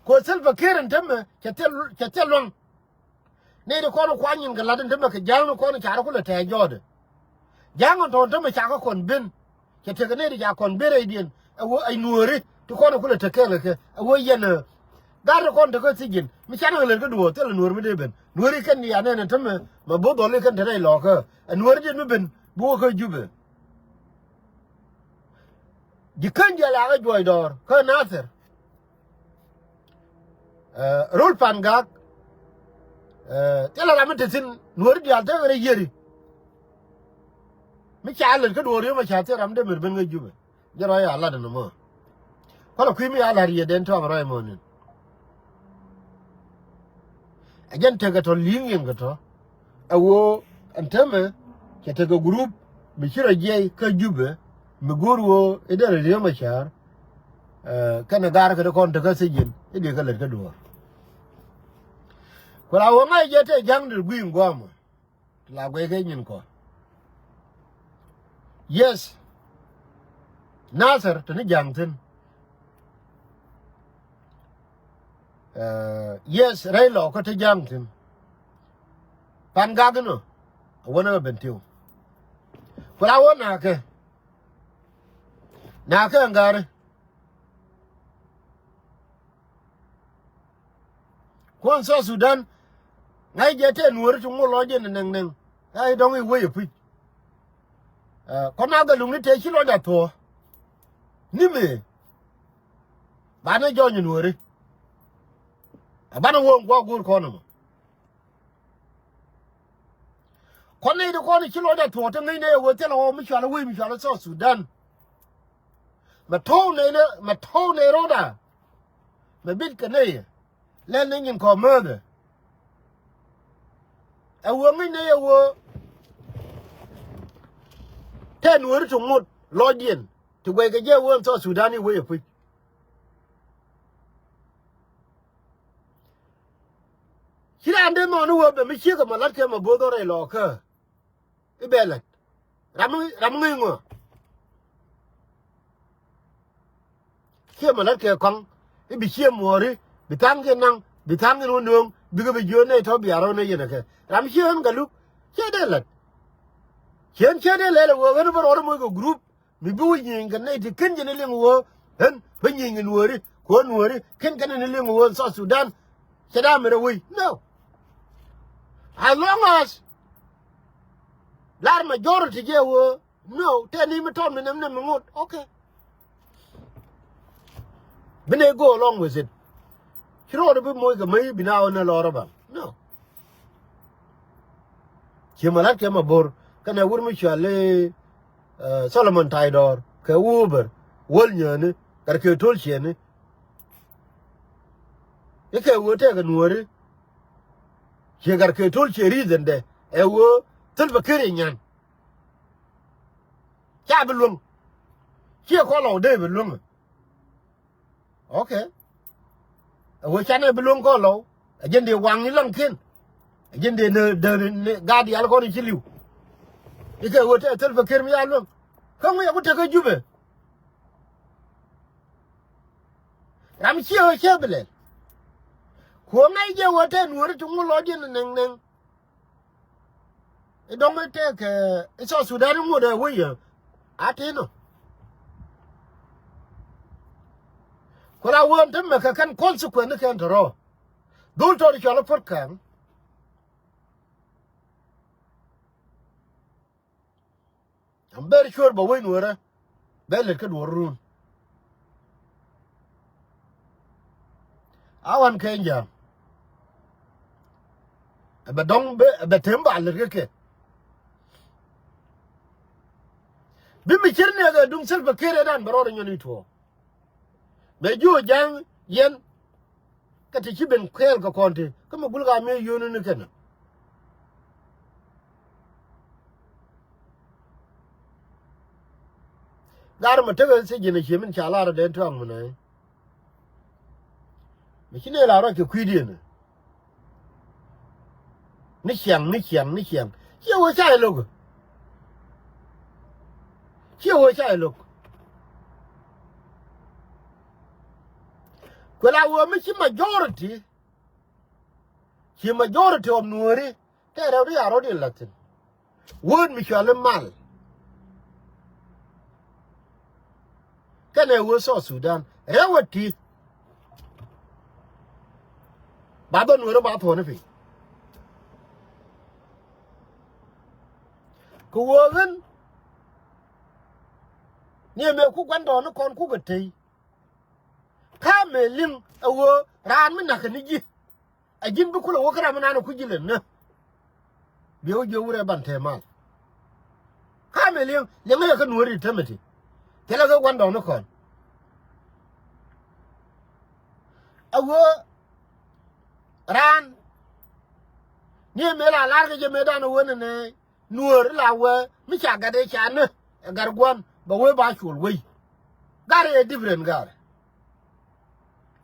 Kɛ ɣöö Salva Kiir in tämɛ cɛ thil cɛ thil luaŋ. Nɛy ti kɔn kuany in kɛ la̱t in tämɛ kɛ ja̱a̱ŋ ni kɔn in ca rɔ kulɛ tɛ̈ɛ̈c jɔɔtdɛ. Ja̱a̱ŋ in tɔ̱ɔ̱n tämɛ ca kä kɔn ben. Cɛ tekɛ nɛy ti ca kɔn ben rɛydiɛn ɛ ɣöö ɛ Nuääri ti kɔn in kulɛ te kɛɛl kɛ kɛ ɛ ɣöö yɛn ɛ. Gat ti kɔn tekä thi̱ji̱n mi canɛ kɛ lät kä duɔ̱ɔ̱r thilɛ Nuäär mi dee ben Nuääri kɛn ya nɛn in tämɛ mɛ bo̱o̱th dhɔl i̱ kɛn te rɛy lɔɔkä ɛ Nuääri diɛn mi ben bi wä kä Jupɛ. Ji̱ käny diaal a kä juɔc dɔɔr kä Nathir. Rol Pan Gak. Thilɛ ram mi te thi̱n Nuääri diaal tekɛ rɛy yiëri. Mi ca lät kä duɔ̱ɔ̱r yom a ca thil ram dee mɛr ben kä Jupɛ. Jɛ rɔy a lat ɛn ɛmɔ. Kualɛ kui̱ mi a la̱r yiëëdɛn tɔ̱ amɛ rɔy ɛmɔ ni̱n. Ɛ jɛn tekɛ tɔ̱ li̱i̱ŋ yɛn kɛ tɔ̱. Ɛ ɣöö ɛn täämɛ cɛ tekɛ group mi ci rɔ jiɛc kä Jupɛ mi go̱o̱r ɣöö i̱ derɛ Riek Macar. Kɛnɛ gaar kɛ ti kɔn tekä thi̱ji̱n i̱ diɛ kɛ lät kä duɔ̱ɔ̱r. Ku la wä ŋa̱c jɛ tɛ ja̱ŋ dee gui̱i̱ŋ gua̱a̱mɔ. Ti la guɛc kɛ nyin kɔ. Yes. Nathir te ni ja̱ŋ thi̱n. Yes, rɛy lɔkä te ja̱ŋ thi̱n. Pan Gak inɔ. A wänä kɛ Bentiu. Ku la wä na̱a̱kɛ. Na̱a̱kɛ ɛn ga̱ri. Kuɔn South Sudan. Ŋa̱c jɛ tëë Nuääri ti ŋot lɔcdiɛn nɛŋ nɛŋ. Ɛ dɔ̱ŋ i̱ wec ɛ puc. Ɛ, kɔn a Galuk ni tëë ci lɔcdɛ thuɔ̱ɔ̱. Ni mëë. Banɛ jɔny Nuääri. Ɛ banɛ wä ŋuak go̱o̱r kɔn ɛmɔ. Kɔn nɛy ti kɔn ci lɔcdɛ thuɔ̱ɔ̱ ti ŋäc nɛy ɛ wee thilɛ ɣɔw mi cualɛ wec mi cualɛ South Sudan. Mɛ to̱o̱ nɛy ni, mɛ to̱o̱ nɛy rɔ̱da. Mɛ bit kɛ nɛy. Lɛl ni nyin kɔ määthɛ. Ɛ wee ŋäc nɛy ɛ wee. Tɛn Nuääri ti ŋot lɔcdiɛn. Ti guɛckɛ jɛ ɛ wee ɛn South Sudan i̱ wec ɛ puc. Ci raan dee nhɔn i̱ wee bɛ mi ciek ɛmɔ la̱tkɛ mɛ bo̱o̱th ɔ rɛy lɔɔkä. I̱ bɛ la̱t. Ram mi, ram mi ŋäc ŋɔ. Ciek mɛ la̱tkɛ kɔaŋ. I̱ bi ciek muɔɔri. Bi tha̱a̱ŋkiɛn naŋ. Bi tha̱a̱ŋkiɛn wä nööŋ. Bikɛ bi jiöön nɛy tɔ̱ bia rɔ̱ nɛy yɛn ɛ kɛ. Ram ciek ɣän Galuk. Ciek dee la̱t. Ciek, ciek dee lɛl ɛ wee ɣän bä rɔɔd ɛ moc kɛ group. Mi bi wä nyieny kɛ nɛy ti ken jɛ ni liŋ wä. Ɣän bä nyieny kɛ Nuääri. Kɛ ɣän Nuääri ken kɛn ni liŋ wä South Sudan. Cɛ da̱a̱ mi rɛ wec. No. As long as lar majority jɛ wä. No. Tɛn ni mi tɔt mi nɛm nɛm mi ŋot. Okay. Bi nɛy go along with it. Ci rɔɔdɛ bi moc kɛ mäc bi na ɣän ɛ lɔr ɛ bam. No. Ci mɛ la̱tkɛ mɛ bo̱r kɛnɛ wur mi cuali, ɛ, Solomon Taydɔɔr kɛ Wuubär wäl nyääni Gat Kek To̱l ciɛni. I̱ kɛ wee tɛkɛ Nuääri. Ciɛ Gat Kek To̱l ciɛ reason dɛ ɛ wee Salva Kiir i̱ nyan. Ca bi luäŋ. Ciɛ kɔn lɔw dee bi luäŋ. Okay. Ɛ wee canɛ bi luäŋ kɔn lɔw. Ɛ jɛn dee waŋ ni laŋkiɛn. Ɛ jɛn dee ni, dee ni, ni gaat diaal kɔn i̱ ci li̱w. I̱ kɛ wee te Salva Kiir mi ya luäŋ. Kä ŋui̱ ɛ ku tekä Jubɛ. Ram ciɛ wee ciɛ bi lɛl. Kuɔ̱ŋ ŋa̱c jɛ wee te Nuääri ti ŋot lɔcdiɛn nɛŋ nɛŋ. I̱ dɔ̱ŋ i̱ tëëkɛ i̱ South Sudan i̱ ŋot ɛ wec yɛ. A ti nɔ. Ku la wee ɛn te mɛ kɛ kɛn consequence ni kɛn te rɔ. Dhol tɔt i̱ cɔl i̱ Puɔt Kɛŋ. I'm very sure bɛ wec Nuäärä bɛ lät kä duɔ̱ɔ̱r run. A wan keny jam. Ɛ bɛ dɔ̱ŋ bɛ, ɛ bɛ tem ba lät kä kɛ. Bi mi cier nɛɛk ɛ duŋ Salva Kiir ɛ dan bɛ rɔɔdɛ nyɔn i̱ tuɔɔk. Bɛ jiök ja̱a̱ŋ yɛn. Kä ti ci ben kɛɛl kɛ kɔn ti kä mi gul ka mi yio̱o̱ni ni kɛn. Gar mɛ tekɛ thiec ji̱n a cie min ca lar a dee tuaŋ mi nɛ. Mi ci nɛ la ruac kɛ kui̱diɛn. Ni ciaŋ, ni ciaŋ, ni ciaŋ. Ciɛ wee ca ilok. Ciɛ wee ca ilok. Kuɛ la wee mi ci majority. Ci majority of Nuääri. Tɛ rɛw di a rɔ̱diɛn la̱thin. Word mi cuali mal. Kɛnɛ wee South Sudan rɛw a ti. Ba dhɔ Nuäärä ba thuɔ̱ni piny. Kɛ wee ɣän ni ɛmɛ ku gua̱ndɔɔŋni kɔn kukɛ tey. Ka mëë liŋ ɛ wee raan mi na̱k kɛ ni ji̱. A ji̱n bi kulɛ wä kä ram mi nan ɛ ku ji̱ lɛ nä. Biɛ wä jiök wurɛ ban tɛɛ mal. Ka mëë liŋ liŋ ɛ yɛ kä Nuääri tämɛ ti. Thilɛ kɛ gua̱ndɔɔŋni kɔn. A wee raan ni mëë la lar kɛ jɛ mëë dan a wee nɛ nɛ. Nuäär la wee mi ca gat ëë ca nä ɛ gat gua̱n bɛ wee ba cuɔl wei. Gat ëë different gat.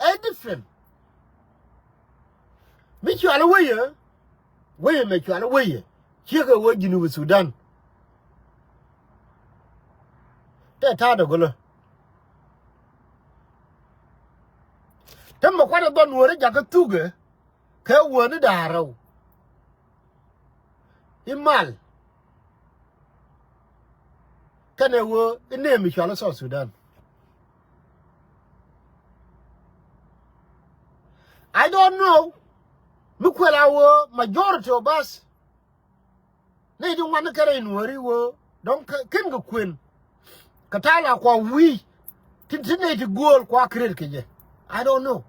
Ëë different. Mi cual wei ɛ wei ɛ mɛ cual wei ɛ ciek ɛ wee Junub Sudan. Tɛ ta̱a̱ dɛ gölä. Te mɛ kuat ɛ dhɔ Nuäär ɛ jakä thuk ɛ kɛ wee ni da̱a̱r rɛw. I̱ mal kɛnɛ wee inɛ mi cɔal i̱ South Sudan. I don't know. Mi kuɛl a wee majority of us, nɛy ti ŋuan kɛ rɛy Nuääri wee dɔ̱ŋ kä-, ken kɛ kuën. Kɛ ta̱a̱ la kua wi̱i̱ ti, ti nɛy ti gööl kua create kɛ jɛ. I don't know.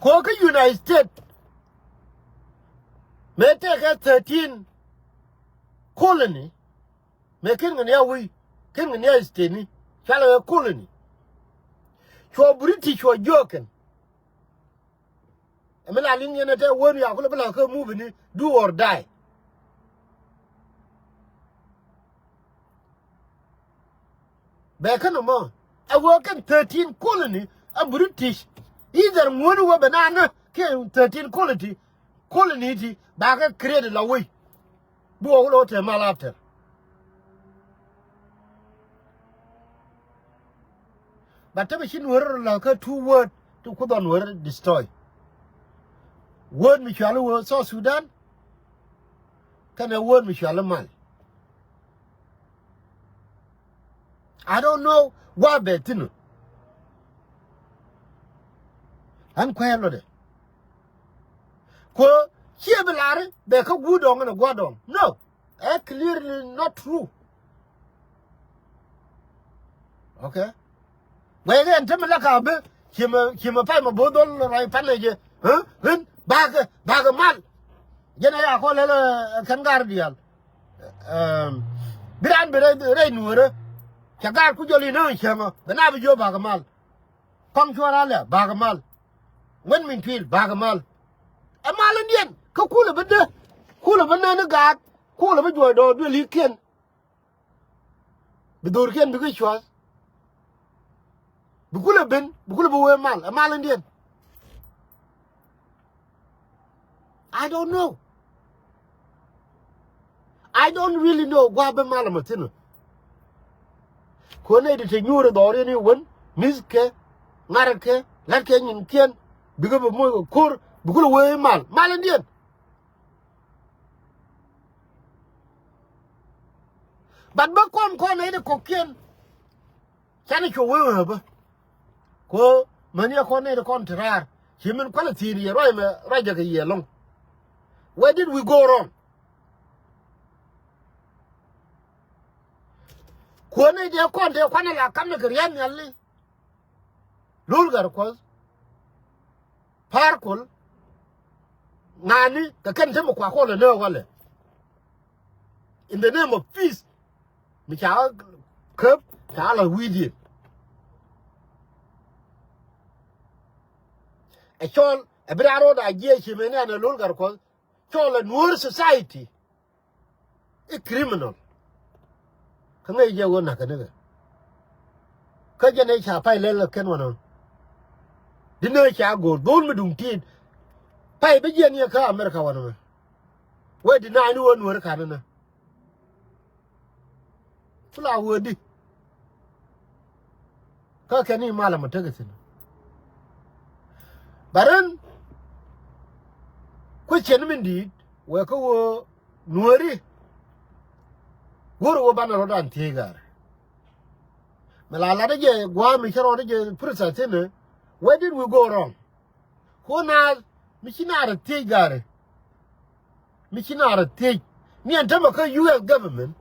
Kɛ ɣöö kä United States mëë tëëkɛ thirteen colony, mëë ken kɛ nia wi̱i̱, ken kɛ nia state ni, cɔalɛ kɛ colony. Cuɔ British cuɔ jiök kɛn. Ɛ mi la liŋ yɛn ɛ tɛ wän ya kulɛ bi la kä movie ni do or die. Bɛ kä nɔmɔ ɛ wee kɛn thirteen colony ɛ British. Either ŋuɔ̱ni wee bɛ naan ni kiɛ thirteen colony, colony ti bakɛ create la wei. Bi wä wä lɔ te mal after. But te bi ci Nuäri rɔ la kä two word ti Kuoth ɔ Nuäri destroy. Word mi cuali wee South Sudan. Kɛnɛ word mi cuali mal. I don't know wä bɛ thin. Ɛn kuɛ lɔ dɛ. Kɛ ɣöö ciɛ bi lar bɛ kä guut dɔŋ ni gua̱a̱r dɔŋ. No. Ɛ clearly not true. Okay. Guɛy kɛ ɛn te mi la ka bi ciɛ mɛ, ciɛ mɛ pay mɛ bo̱o̱th dhɔl rɔy panɛ jɛ. Ɣän bakɛ, bakɛ mal. Jɛn ɛ ya kɔ lɛl, ɛ, kɛn gar diaal. Ɛm, bi raan bi rɛy, rɛy Nuäärä. Cɛ gar ku jɔl in ɣän cäŋä bɛ na bi jiö bakɛ mal. Kɔŋ cuɔr alɛ bakɛ mal. Wen min tuil bakɛ mal. Ɛ mal in diɛn kä kulɛ bi dee. Kulɛ bi nɛn i̱ gaat. Kulɛ bi juɔc dɔɔr duël i̱ kiɛn. Bi dho̱rkiɛn bikɛ cua̱th. Bi kulɛ ben, bi kulɛ bi wee mal, ɛ mal in diɛn. I don't know. I don't really know gua̱a̱ ben mal ɛmɔ thi̱n ɔ. Kuɔn nɛy ti te nyuur ɛ dhɔriɛn i̱ wän, mi̱thkɛ, ŋa̱rkɛ, la̱tkɛ nyinkiɛn, bikɛ bi moc kɛ ko̱r, bi kulɛ wee mal, mal in diɛn. But bä kɔn kɔn nɛy ti kɔ̱kiɛn. Canɛ cuɔ wee ɣä bä. Ko mäni ɛ kɔn nɛy ti kɔn ti raar. Ci min kualɛ thi̱i̱n yɛ ruac mɛ ruac jɛ kɛ yɛ lɔ̱ŋ. Where did we go wrong? Kuɔn nɛy ti ɛ kɔn ti ɛ kuanɛ la kamnɛ kɛ ria̱a̱n nhiali. Lul Gatkuɔth. Pa̱a̱r Kuɔl. Ŋa̱a̱ni kɛ kɛn te mi kua kɔn lɛ nääk walɛ. In the name of peace. Mi ca käp ca la wi̱i̱diɛn. Ɛ cɔl ɛ bi raan ro̱o̱da jiɛc ci mëni ɛn ɛ Lul Gatkuɔth. Cɔl ɛ Nuer society. I̱ criminal. Kä ŋäc jɛ ɣöö na̱k kɛn i̱ kɛ. Kä jɛn ɛ ca pay lɛl kɛn wanɔ. Di nä ca go̱o̱r dho̱l mi duŋ ti̱i̱t. Pay bi jiɛn yɛ kä America wanɔ mɛ. Wee di na̱a̱c ni ɣöö Nuäärä ka̱n inä. Ku la wee di. Kä kɛn i̱ mal ɛmɔ tekɛ thi̱n. Bä ren kuecien min di̱i̱t wee kä ɣöö Nuääri. Go̱o̱rä ɣöö banɛ rɔ̱dan thiec ga̱a̱r. Mi la latdä jɛ gua̱a̱ mi cä rɔɔdä jɛ process inä. Where did we go wrong? Ko naath mi ci naar thiec ga̱a̱r. Mi ci naar thiec. Mi ɛn tämɛ kä U S government.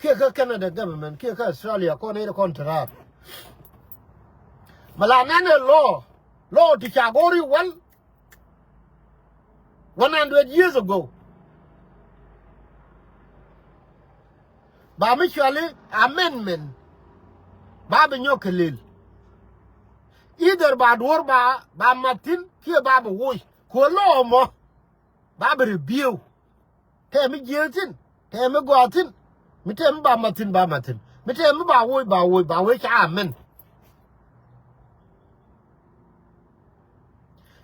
Kiɛ kä Canada government kiɛ kä Australia kɔn nɛy ti kɔn te raar. Mi la nɛn ɛ law. Law ti ca go̱o̱ri wal. One hundred years ago. Ba mi cuali amendment. Ba bi nyɔk kɛ lel. Either ba duɔ̱ɔ̱r ba, ba mat thi̱n kiɛ ba bi woc. Kuɔ lɔɔ mɔ. Ba bi review. Tɛm mi jiääk thi̱n. Tɛm mi gɔaa thi̱n. Mi tɛm mi ba mat thi̱n, ba mat thi̱n. Mi tɛm mi ba woc, ba woc, ba woc ca amend.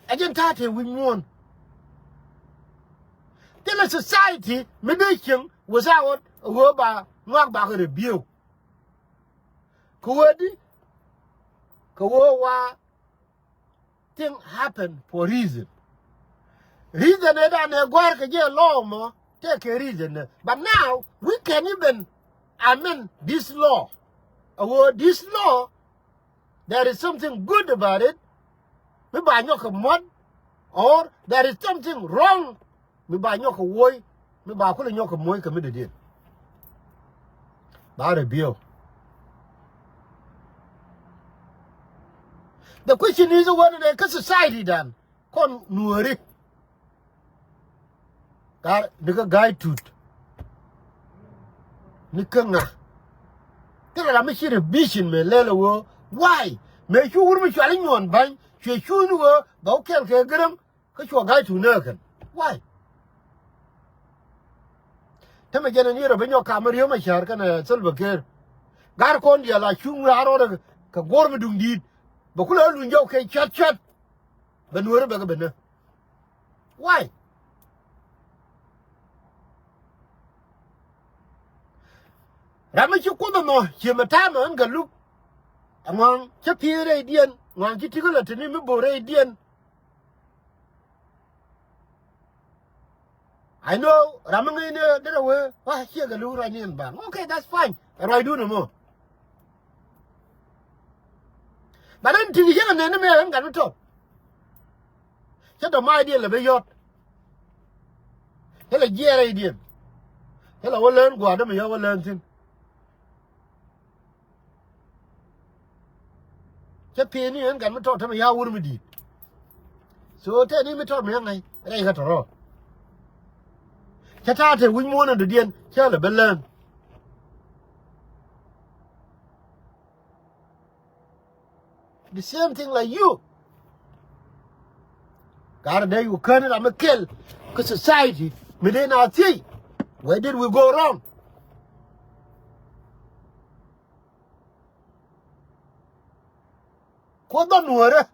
Ɛ jɛn ta̱a̱ te wi̱c muɔ̱ɔ̱n. Thilɛ society mi dee cieŋ without ɣöö ba ŋɔak bakɛ review. Kɛ ɣöö di? Kɛ ɣöö wa thing happen for reason. Reason ëë dan ɛ gɔ̱a̱r kɛ jɛ law mɔ, tëë kɛ reason ɛ. But now, we can even amend this law. A word this law, there is something good about it. Mi ba nyɔk kɛ muɔ̱t, or there is something wrong. Mi ba nyɔk kɛ wuɔ̱c, mi ba kulɛ nyɔk kɛ muɔ̱c kɛ mi dee diɛn. Ba rɛ biɛw. The question is, what in a society dan? Kɔn nuɔri. Gaa, ni kä Gai Tut. Ni kä ŋa. Thilɛ ram mi ci rɛ vision mɛ lɛl ɛ wee. Why? Mɛ cu wur mi cual inyuɔn ba̱ny. Cuɛ cuuth ni wee. Bɛ wä kɛl kɛ Gäräŋ. Kä cuɔ Gai Tut nɛ kɛn. Why? Tämɛ jɛn ɛn yɛ rɔ bi nyɔk kam mi Riek Machar kɛnɛ Salva Kiir. Gar kɔn diaal a cuŋ raar rɔɔdɛ kɛ guɔ̱r mi duŋ di̱i̱t. Bɛ kulɛ luny jɔw kɛ cuat cuat. Bɛ nuɔri bɛ kɛ bɛ nä. Why? Ram mi ci Kuoth ɛmɔ ci mɛ ta̱a̱mɛ ɣän Gatluak. Ɛŋɔaŋ cä pi̱i̱ rɛydiɛn, ŋɔaŋ ci ti̱kä lɔ te ni mi bo̱o̱r rɛydiɛn. I know ram mi ŋäcni derɛ wee, wa ciɛ Gatluak ruacni ɛn baŋ. Okay, that's fine. Ɛ ruacdun ɛmɔ. But ɛn ti̱ti̱ ciɛ kɛ nɛn ni mɛ ɣän Gatluak tɔt. Cä dɔ̱ma̱a̱cdiɛn lɛ ben yɔ̱t. Cä lɛ jiɛɛr rɛydiɛn. Cä lɛ wä lään gua̱a̱r dämɛ yɔ̱ wä lään thi̱n. Cä pi̱i̱ni ɛn Gatluak mi tɔt tämɛ ya̱ wur mi di̱i̱t. So tɛni mi tɔt mi ya̱ ŋa̱c rɛy kä tɔ̱rɔ̱. Cä ta̱a̱ te wi̱c muɔ̱ɔ̱n ɛn dɔ̱diɛn cä lɛ ben lään. The same thing like you. Gat dee yu kän ram mi kɛl kä society mi dee na thiey. Where did we go wrong? Kuoth bä nuɔ̱ɔ̱rä.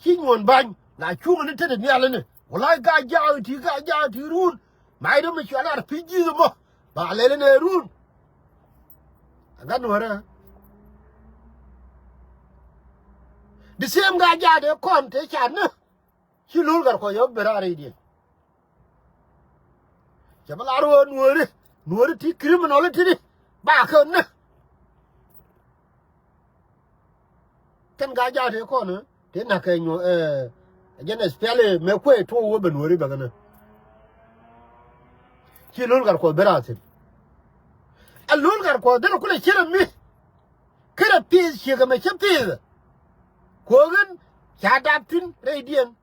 Ci nyuɔ̱n ba̱ny la cuŋä ni tetdɛ nhial ni wä la̱c ka jaak ti ka jaak ti run. Ma idä mi cual ar pi̱c ji̱th mɔ ba lɛl ni run. A gat nuɔ̱ɔ̱rä. The same ka jaak dee kɔn te ca ni. Ci lo̱l gat kuɔth yɛ ben raar rɛydiɛn. Cɛ bä lar ɣöö nuɔ̱ɔ̱ri nuɔ̱ɔ̱ri ti criminal ti di ba kɛ ni. Kɛn ka jaak tëë kɔn ɛ tëë nak kɛ nyuɔ̱ɔ̱r ɛ jɛn ɛ spiali mɛ kuɛ tuɔɔk wä ben nuɔ̱ɔ̱ri bɛ kɛ ni. Ci lo̱l gat kuɔth ben raar thi̱n. Ɛ lo̱l gat kuɔth derɛ kulɛ cier ɛ mi. Kerɛ pi̱i̱th ciek ɛmɛ cä pi̱i̱th. Kuɔɔk in ca dap thi̱n rɛydiɛn.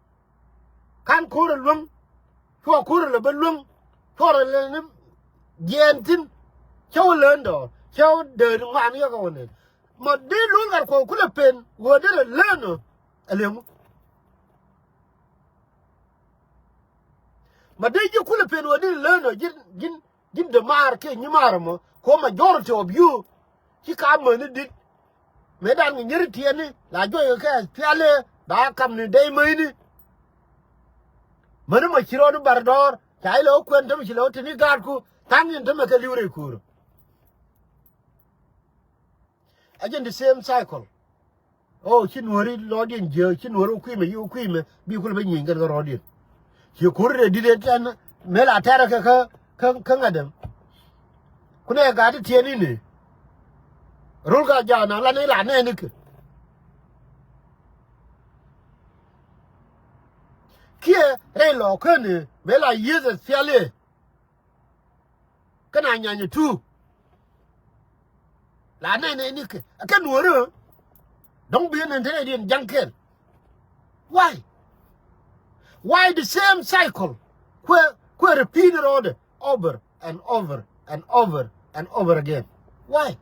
Ka̱n ko̱rɛ luäŋ. Cuɔ ko̱rɛ lɛ bä luäŋ. Cuɔ rɛ lɛ ni jiɛɛn thi̱n. Cä wä lään dɔɔr cä wä dääri ŋuan yɔkɛ wä nɛn. Ma dee luäŋ gat kuɔth kulɛ pen wä derɛ lään ɔ. Ɛ liɛŋu. Ma dee ji̱ kulɛ pen wä derɛ lään ɔ ji̱n ji̱n ji̱n dämaar kiɛ nyimaar ɛmɔ kɛ ɣöö majority of you. Ci ka mäni di̱t mëë dan kɛ nyiri tiɛɛni la juɔc kɛ kɛ piali ba kam ni dee mäni. Mäni mɔ ci rɔɔdu bar dɔɔr ca ilɛ wä kuɛn tämɛ ci lɛ wä tini gaatku tha̱a̱ŋ in tämɛ kɛ li̱w rɛy kuur. Ɛ jɛn the same cycle. O ci nuɔ̱ri lɔɔdiɛn jiääk ci nuɔ̱ri wä kui̱mɛ yi wä kui̱mɛ bi kulɛ bä nyieny kɛn kä rɔɔdiɛn. Ci ko̱ri rɛ di̱t ɛ tɛn mëë la tɛrɛ kɛ kä kä ŋa̱t däm. Kunɛ gat ti tiɛɛn inɛ. Rol ka jaak naŋ la ni la nɛɛni kɛ kiɛ rɛy lɔɔkäni mëë la yieth ɛ thiali. Kä na nyany ɛ tuuk. La nɛnɛ ni kɛ kɛ nuɔ̱ɔ̱ri. Dɔ̱ŋ bi nɛn te rɛydiɛn ja̱ŋ kɛl. Why? Why the same cycle? Kuɛ kuɛ repeat rɔɔdɛ over and over and over and over again. Why?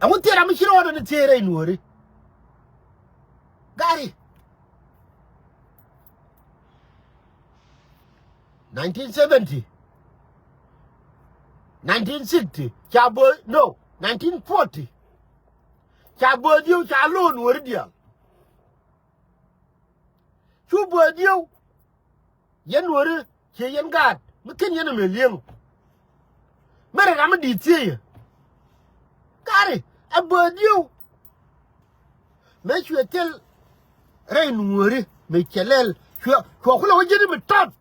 Ɛŋu thier ram mi ci rɔɔdɛ ni thier rɛy nuɔ̱ɔ̱ri. Gari. Nineteen seventy, nineteen sixty ca bööth, no, nineteen forty ca bööth yio̱w ca lo̱o̱n weri diaal. Cu bööth yio̱w yɛn weri ciɛ yɛn gaat mi ken yɛn ɛmɛ li̱eŋ. Mɛrɛ ram mi di̱i̱t thiec yɛ. Gari ɛ bööth yio̱w. Mëë cuɛ thil rɛy Nuɔ̱ɔ̱ri mi cɛ lɛl cuɛ, cuɛ kulɛ wä ji̱n mi tɔt.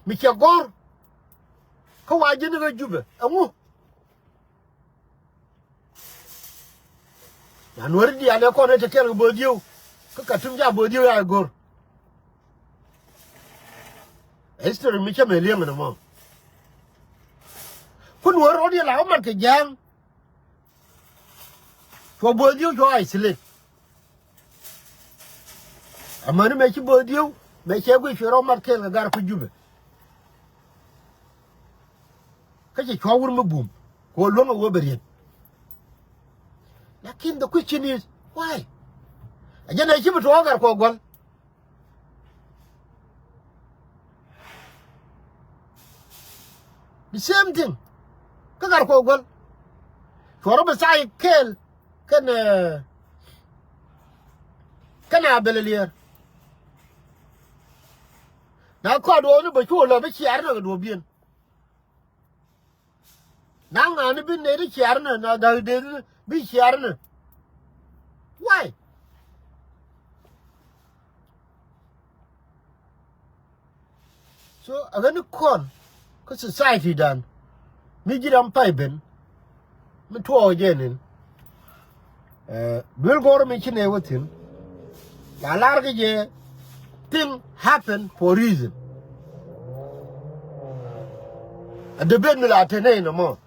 Mi cɛ go̱r kä wa ji̱n kä Jubɛ ɛŋu? Na Nuɔ̱ɔ̱ri diaal ɛ kɔn ɛ te kɛl kɛ bo̱o̱th yio̱w. Kä Katum ca bo̱o̱th yio̱w ya ɛ go̱r. History mi cä mɛ li̱eŋ ni mɔ. Ku Nuɔ̱ɔ̱ri rɔ̱ diɛ la wä mat kɛ ja̱a̱ŋ. Cuɔ bo̱o̱th yio̱w cuɔ isolate. Amäni mëë ci bo̱o̱th yio̱w mëë cɛ guic cuɛ rɔ̱ mat kɛɛl kɛ gar ku Jubɛ. Kä cɛ cuɔ wur mi bum. Ku luäŋ a wä bɛ riet. Lakin the question is, why? A jɛn ɛ ci bi tuɔɔk gar kuɔ guɔl. The same thing. Kä gar kuɔ guɔl. Cuɔrɔ bi sai kɛɛl kɛn, eh, kɛn a bɛl liɛɛr. Na kɔɔt wä ni bɛ cuɔ lɔ bi ciaar ni kɛ duɔ̱ɔ̱p bien. Na ŋa̱a̱ni bi nɛy ti ciaar ni, na da̱k dee bi ciaar ni. Why? So a ɣän ni kɔn kä society dan mi ji̱ ram pay ben mi tuɔɔk jɛ nin. Eh, duel gɔr mi ci nɛ wä thin. La lar kä jɛ, thing happen for reason. A debate mi la te nɛ in a mɔ.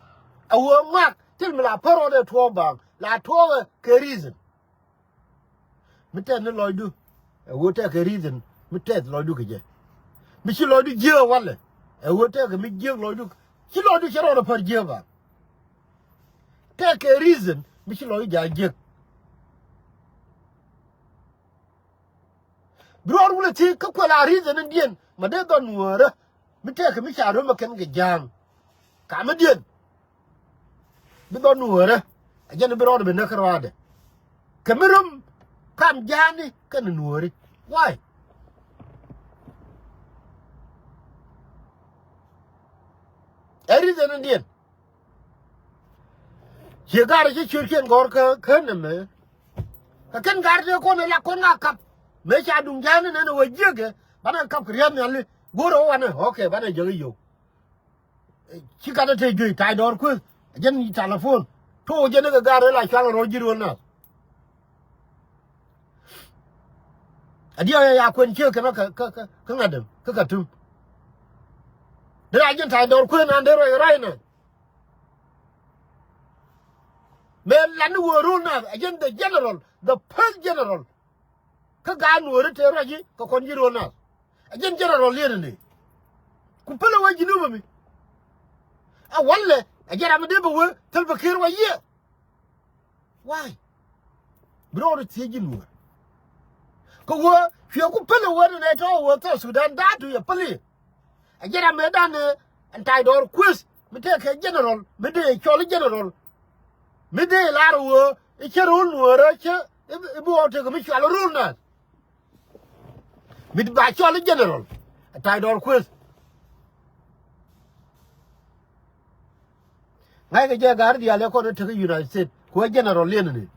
A wä ŋuak thil mi la pär wä dee tuɔɔk baŋ la tuɔɔk kɛ reason. Mi tɛth ni lɔcdu ɛ ɣöö tɛkɛ reason mi tɛth lɔcdu kɛ jɛ. Mi ci lɔcdu jiääk walɛ ɛ ɣöö tɛkɛ mi jiääk lɔcdu. Ci lɔcdu cɛ rɔɔdɛ pär jiääk ba. Tɛkɛ reason mi ci lɔcdu ja̱a̱ŋ jiääk. Bi rɔɔd wulɛ thiec kä kuɛ la reason in diɛn ma dee dhɔn Nuäärä. Mi tɛkɛ mi ca röm ɛ kɛn kɛ ja̱a̱ŋ. Ka mi diɛn. Bi dhɔn Nuäärä. A jɛn bi rɔɔdɛ bi näk kä rɔaadɛ. Kɛ mi röm kam ja̱a̱ni kɛn Nuääri. Why? Ɛ reason in diɛn. Ciɛ ga̱r ci ciötkiɛn gɔ̱r kä kän ɛmɛ. Kä kɛn ga̱r tëë kɔn ɛ la kɔn ŋa kap. Mëë ca duŋ ja̱a̱ni nɛn ɛ wä jiäkɛ banɛ kap kɛ ria̱th nhiali. Go̱rɛ wä wanɛ, okay, banɛ jäk i̱ yio̱w. Ci kat ɛ te juey ta̱a̱c dɔɔr kueth. Ɛ jɛn telephone to̱o̱k jɛn ɛ kɛ ga̱r ɛ la cual ɛ rɔ̱ ji̱ ruɔ̱n nath. Ɛ diɛw ɛ ya kuɛn ciek kɛn kä, kä, kä, kä ŋa̱t däm kä Katum. Dee a jɛn ta̱a̱c dɔɔr kueth nan dee ruac ɛ ruac nath. Mëë lat ni wee ro̱l nath ɛ jɛn the general, the first general. Kä gaat Nuääri te ruac ji̱ kɛ kɔn ji̱ ro̱l nath. Ɛ jɛn general liɛn ni. Ku pälɛ wee Jinub ɛmi. A walɛ ɛ jɛn ram mi dee bɛ wee thil bɛ kier wa yiëë. Why? Bi rɔɔdɛ thiec ji̱ Nuäär. Kɛ ɣöö cuɛ ku pälɛ wen nɛ tɔ̱ ɣöö South Sudan da̱a̱ tu yɛ päli. A jɛn ram mëë dan ɛ ɛn ta̱a̱c dɔɔr kueth mi tëëkɛ general mi dee cɔl i̱ general. Mi dee lar ɣöö i̱ cä ro̱l Nuäärä cä i̱ bi ɣɔw tekɛ mi cual i̱ ro̱l nath. Mi ba cɔl i̱ general. A ta̱a̱c dɔɔr kueth. Ŋa̱ckɛ jɛ ga̱r diaal ɛ kɔn ɛ tekɛ United States kuɛ general liɛn ni.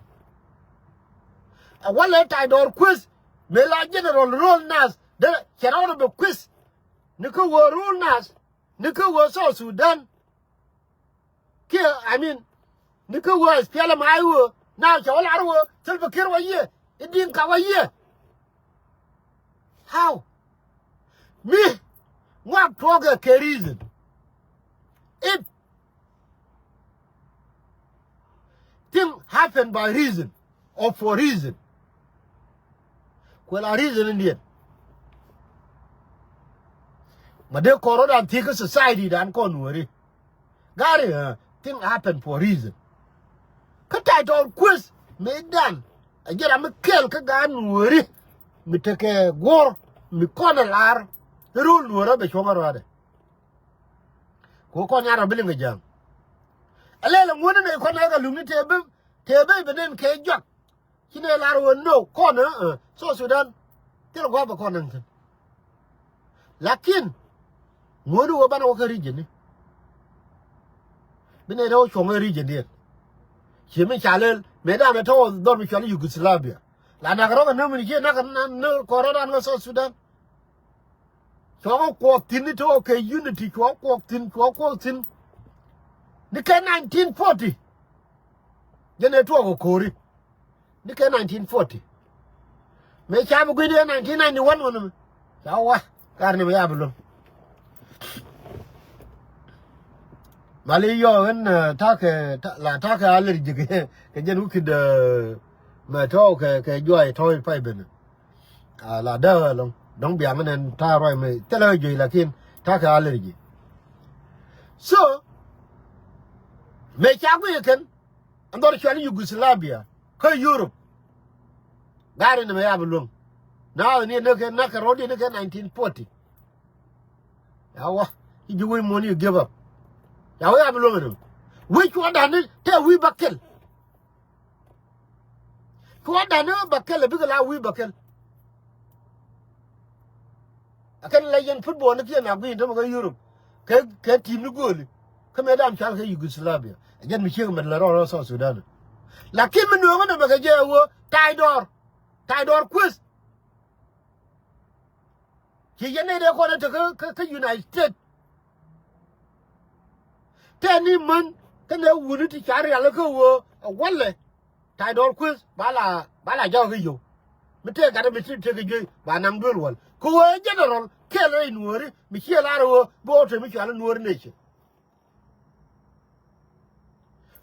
A walɛ ta̱a̱c dɔɔr kueth mëë la general ro̱l nath dee cɛ rɔɔdɛ bɛ kueth. Ni kä wee ro̱l nath ni kä wee South Sudan. Kiɛ, I mean, ni kä wee S P L M I wee na cɛ wä lar wee Salva Kiir wa yiëë i̱ Dinka wa yiëë. How? Mi ŋuak tuɔɔkɛ kɛ reason. If thing happen by reason or for reason. Kuɛ la reason in diɛn. Ma dee kɔn rɔ̱dan thiek kä society dan kɔn Nuääri. Gari, uh, thing happen for reason. Kä ta̱a̱c tɔɔr kueth mëë dan a jɛ ram mi kɛl kä gaat Nuääri. Mi tekɛ guɔ̱r mi kɔn a lar. Ro̱l Nuäärä bɛ cuɔ̱ŋ a rɔ̱a̱dɛ. Ku kɔn ya rɔ bi liŋ kɛ ja̱a̱ŋ. A lɛl a ŋuäni nɛ kɔn ɛ kɛ lumi tëë bi, tëë bi bi nɛn kɛ juak. Ci nɛ lar ɣöö no kɔn ɛ, ɛ, South Sudan. Thil gua̱a̱th bɛ kɔn nɛn thi̱n. Lakin ŋuäni ɣöö banɛ wä kä region ni. Bi nɛ rɛw cuɔ̱ŋ ɛ region diɛn. Ci mi ca lɛl Mëë dan ɛ tɔ̱ dhɔr mi cɔal Yugoslavia. La nak rɔk ɛ nä mi ni ciɛ nak ɛ nä kɔrɛ dan kä South Sudan. Cuɔ kɛ kuɔth thi̱n ni tɔ̱ kɛ unity, cuɔ kuɔth thi̱n, cuɔ kuɔth thi̱n. Ni kɛ nineteen forty. Jɛn ɛ tuɔɔk ɛ ko̱ri. Ni kɛ nineteen forty. Mëë ca bi gui̱n ɛ nineteen ninety-one wänä mi. Ca wä. Kar ni mi ya bi luäŋ. Mali yɔ ɣän, eh, takɛ, ta-, la takɛ allergy kɛ, kɛ jɛn wikit, eh, mɛ tɔ̱ kɛ, kɛ juay tɔ̱ pay ben. Ah, la dee ɛlɔ̱ŋ. Dɔ̱ŋ biaŋ nɛn ta̱a̱ ruac mɛ thilɛ juey lakin takɛ allergy. So, mëë ca guic kɛn, ɛn dhɔr cual Yugoslavia kä Europe. Gari ni mɛ ya bi luäŋ. Na ni ni kɛ, na kɛ rɔ̱diɛn ni kɛ nineteen forty. Ya wä. I̱ ji̱ wec muɔ̱n i̱ give up. Ya wä ya bi luäŋ ni. Wec cuɔ̱dan ni tɛ wi̱i̱ bä kɛl. Cuɔ̱dan ni bä kɛl, bikɛ la wi̱i̱ bä kɛl. A kɛn la yɛn football ni kiɛ na gui̱n tämɛ kä Europe. Kɛ, kɛ team ni go̱o̱li. Kä mëë dam cal kɛ Yugoslavia. A jɛn mi ciek mɛ lɛ rɔɔd rɔɔd South Sudan. Lakin mi nuɔ̱ɔ̱ŋä nɛmɛ kɛ jɛ ɛ ɣöö ta̱a̱c dɔɔr. Ta̱a̱c dɔɔr kueth. Ci yɛn nɛy dee kɔn ɛ te kä, kä, kä United States. Tɛni män kɛnɛ wuni ti ca rial kä ɣöö ɛ walɛ. Ta̱a̱c dɔɔr kueth ba la, ba la jakä kä yio̱w. Mi tëë gat mi ti tëë kä juey ba naŋ duel wal. Kɛ ɣöö ɛ general kɛl rɛy nuɔ̱ɔ̱ri mi ciɛ lar ɣöö bi ɣɔw te mi cual i̱ Nuɔ̱ɔ̱ri nation.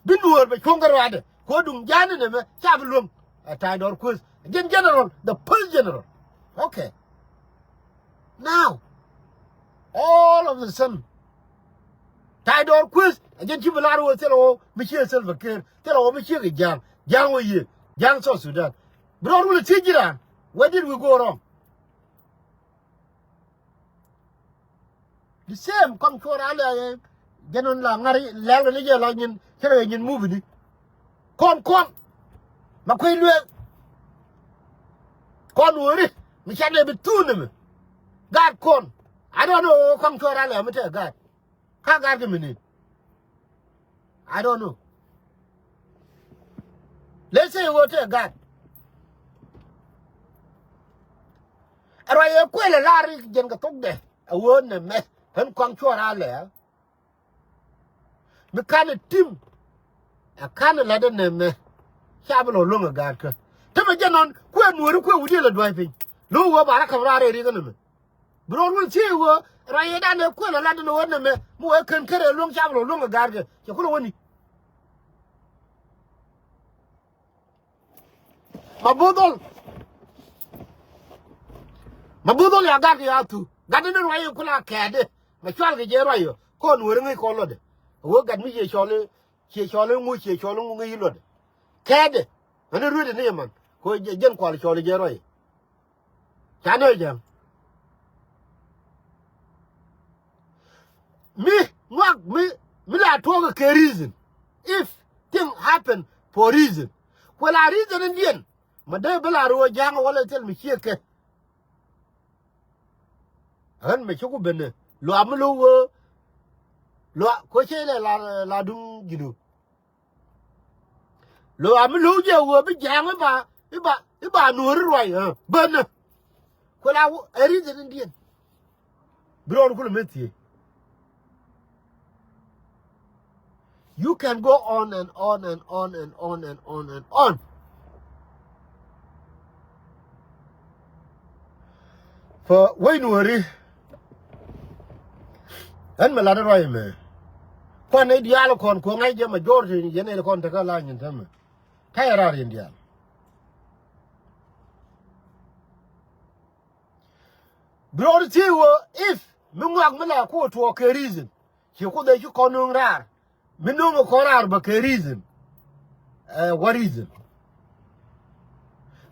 Bi nuɔ̱ɔ̱r bɛ cuɔ̱ŋ kä ruaadɛ. Kɛ ɣöö duŋ ja̱a̱n inɛ mɛ ca bi luäŋ. Ɛ ta̱a̱c dɔɔr kueth. Jɛn general, the first general. Okay. Now, all of a sudden, ta̱a̱c dɔɔr kueth. Ɛ jɛn ci bi lar ɣöö thilɛ ɣöö mi ciɛ Salva Kiir. Thilɛ ɣöö mi ciɛ kɛ ja̱a̱ŋ. Ja̱a̱ŋ wä yiëë. Ja̱a̱ŋ South Sudan. Bi rɔɔd wulɛ thiec ji̱ raan. Where did we go wrong? The same kɔn cuɔr a lɛ jɛn ɣän la ŋa̱r lɛl kɛ ni jɛ la nyin cɛ rɛ nyin mubi ni. Kɔn kɔn ma kui̱ lueek. Kɔn wöri mi ca nɛ bi thuun ni mi. Gaat kɔn. I don't know kɔn cuɔr a lɛ mi tɛ gaat. Ka gaat kɛ mi ni. I don't know. Let's say wä tɛ gat. Ɛ ruac ɛ kuël ɛ lar jɛn kɛ thokdɛ. Ɛ wä nɛ mɛ ɣän kɔaŋ cuɔr a lɛ. Mi kan ɛ tim. Ɛ kan ɛ lat ɛ nɛ mɛ. Ca bi lɔ luäŋ ɛ gat kä. Te mɛ jɛ nɔn kuɛ nuɔri kuɛ wudi ɛ lɛ dua̱c piny. Lo̱k wä ba rɔ ka̱m raar ɛ rik ɛ nɛ mɛ. Bi rɔɔd wun thiec wee ruac yɛ dan ɛ kuël ɛ lat ni wä nɛmɛ mi wee kän kärɛ luäŋ cap lɔ luäŋ ɛ ga̱a̱r kɛ cɛ kulɛ wäni. Ma bo̱o̱th dhɔl. Ma bo̱o̱th dhɔl ya ga̱a̱r kɛ ya thu. Gat ni ruac yɛ kulɛ a kɛɛt di. Ma cual kɛ jɛ ruac yɛ kɔn weri ŋäc kɔn lɔtdɛ. Wee gat mi ciɛ cɔl i̱ ciɛ cɔl i̱ ŋu ciɛ cɔl i̱ ŋu ŋäc i̱ lɔtdɛ. Kɛɛt di. Ɣän i̱ ruetdɛ ni yɛ man kɛ jɛn kual cɔl i̱ jɛ ruac yɛ. Ca nöö jɛn. Mi ŋuak mi, mi la tuɔɔk kɛ reason. If thing happen for reason. Kuɛ la reason in diɛn. Ma dee bi la ruɔ ja̱a̱ŋ wala thil mi ciek kɛ. Ɣän mɛ ci ku ben ni luaak mi lo̱k ɣöö luaak ko̱ cɛ lɛ la, la duŋ ji̱du. Luaak mi lo̱k jɛ ɣöö bi ja̱a̱ŋ i̱ ba, i̱ ba, i̱ ba nuɔ̱ɔ̱ri ruac ɣä bänä. Kuɛ la wä ɛ reason in diɛn. Bi rɔɔd kulɛ meth thiec. You can go on and on and on and on and on and on. Fä wec nuɔri. Ɣän mɛ lat ruac mɛ. Kuan nɛy diaal kɔn kuɔ̱ŋ ŋa̱c jɛ majority yɛn nɛy kɔn tekä la nyin tämɛ. Ta̱yɛ raar yɛn diaal. Bi rɔɔd thiec wee if mi ŋuak mi la ku tuɔɔk kɛ reason. Ci Kuoth ɛ ci kɔn nööŋ raar. Mi nööŋ kɔn raar bä kɛ reason. Ɛ, what reason?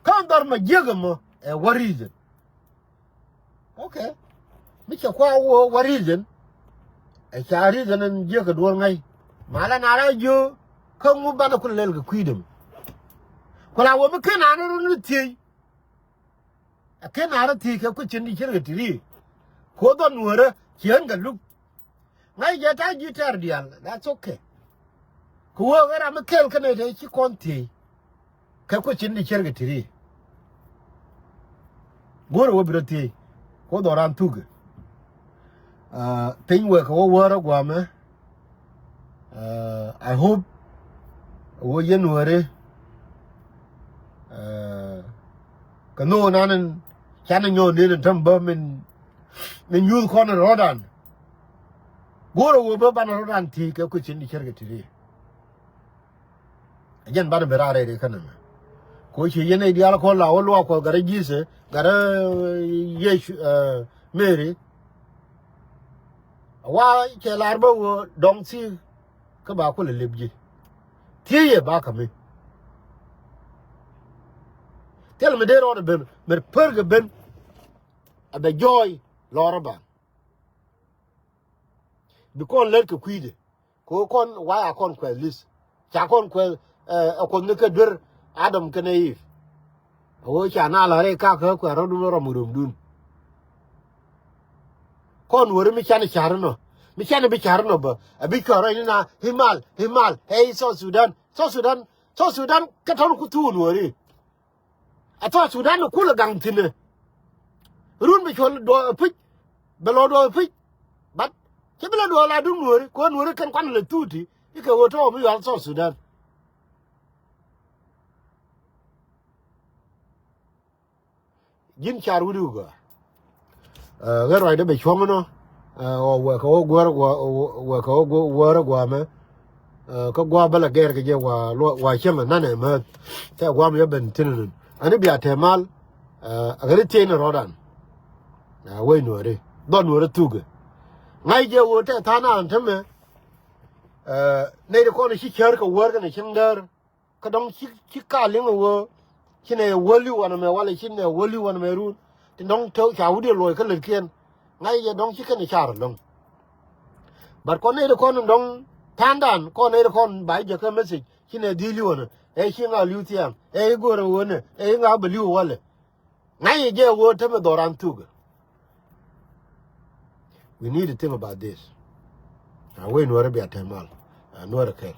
Kä dhɔr ma jiäk ɛmɔ, ɛ, what reason? Okay. Mi cɛ kua wee what reason? Ɛ ca reason ɛn jiäk kɛ duɔl ŋa̱c. Malɛ na rɔ jiö kä ŋu banɛ ku lɛl kɛ kui̱dɛ mɔ. Ku la wee mi ken an run ni thiec. Ɛ ken a rɔ thiec kɛ kui̱ cin di cir kɛ ti ri. Kuoth ɔ nuɔrä ci ɣän kɛ luk. Ŋa̱c jɛ ta̱a̱ ji̱ tɛɛr diaal, that's okay. Kɛ wee ɣän ram mi kɛl kä nɛy te ci kɔn thiec. Te kuecin di ciɛr kɛ tiri. Go̱o̱rɛ wä bi rɔ thiec. Ku dhɔran thuk. Piny wek kɛ wä wäärä guamɛ. I hope wä yɛn wääri. Kɛ nhok nan in canɛ nyɔɔn nin in täm bä min, min nyuuth kɔn in rɔɔdan. Go̱o̱rɛ wä bä banɛ rɔɔdan thiec kɛ kuecin di ciɛr kɛ tiri. Ɛ jɛn banɛ ben raar rɛy ri kä nɛmɛ. Ko ci yɛn nɛy diaal kɔn la wä luaak Kuɔth gat rɛy Ji̱thɛ, gat rɛy Yecu, Meri. Wa cɛ lar bä wä dɔŋ thiek kä ba kulɛ lep ji̱. Thiec yɛ ba kä mi. Thil mi dee rɔɔdɛ ben, mi per kɛ ben. A bɛ jɔɔy lɔrä ba. Bi kɔn lät kɛ kui̱dɛ. Kɛ ɣöö kɔn waya kɔn kuɛth li̱th. Ca kɔn kuɛth ɛ Kuoth ni kɛ duer Adam kɛnɛ Iv. A ɣöö ca na la̱r i̱ kakä kuɛ rɔ̱dun rɔm kɛ römdun. Kɔn weri mi canɛ ca̱r inɔ, mi canɛ bi ca̱r inɔ bä a bi cuɛ rɔy ni na himal himal. Ɛ i̱ South Sudan, South Sudan, South Sudan kɛ tɔn ku thuun weri. A South Sudan kulɛ gaŋ thi̱n ɛ. Run bɛ cuɔl duɔɔk ɛ pi̱c, bɛ lɔ duɔɔk ɛ pi̱c. But cɛ bi lɛ duɔɔk la duŋ nuɔ̱ɔ̱ri kɛ ɣöö nuɔ̱ɔ̱ri kɛn kuan lɛ thuut ti i̱ kɛ ɣöö tɔɔk mi yual South Sudan. Ji̱n car wi̱cdu gɔaa. Ɣän ruacdä bɛ cuɔ̱ŋ inɔ. Ɣɔw wɛɛkɛ ɣöö guäärä gua̱a̱, wɛɛkɛ ɣöö guäärä gua̱a̱ mɛ. Kä gua̱a̱ bä lɛ gɛɛr kɛ jɛ wa cäŋ ɛ nanɛ määth. Tɛ gua̱a̱ mi yɛ ben thi̱n inun ani bia tɛmal. Ɛ ɣän i̱ thiecni rɔɔdan. Wec nuɔ̱ɔ̱ri dhɔl nuɔ̱ɔ̱ri thukɛ. Ŋa̱c jɛ ɣöö tɛ tha̱a̱n an tämɛ. Nɛy ti kɔn ci cär kɛ wäär kɛnɛ cieŋ däär. Kä dɔ̱ŋ ci, ci ka liŋ ɛ ɣöö ci nɛ wäli wanɛ mɛ walɛ ci nɛ wäli wanɛ mɛ run. Ti dɔ̱ŋ te ca wut yɛ luɔc kä lätkiɛn. Ŋa̱c jɛ dɔ̱ŋ ci kɛn ɛ car ɛlɔ̱ŋ. But kɔn nɛy ti kɔn dɔ̱ŋ tha̱a̱ŋdan kɔn nɛy ti kɔn ba jɛ kä message ci nɛ dhil li̱w wanɛ. Ɛ ci ŋa li̱w thiaŋ ɛ i̱ go̱rɛ ɣöö nɛ ɛ i̱ ŋa bɛ li̱w walɛ. Ŋa̱c jɛ ɣöö tämɛ dhɔran thukɛ. We need to think about this. A wec nuɔ̱ɔ̱rä bia tɛmal. A nuɔ̱ɔ̱rä kɛl.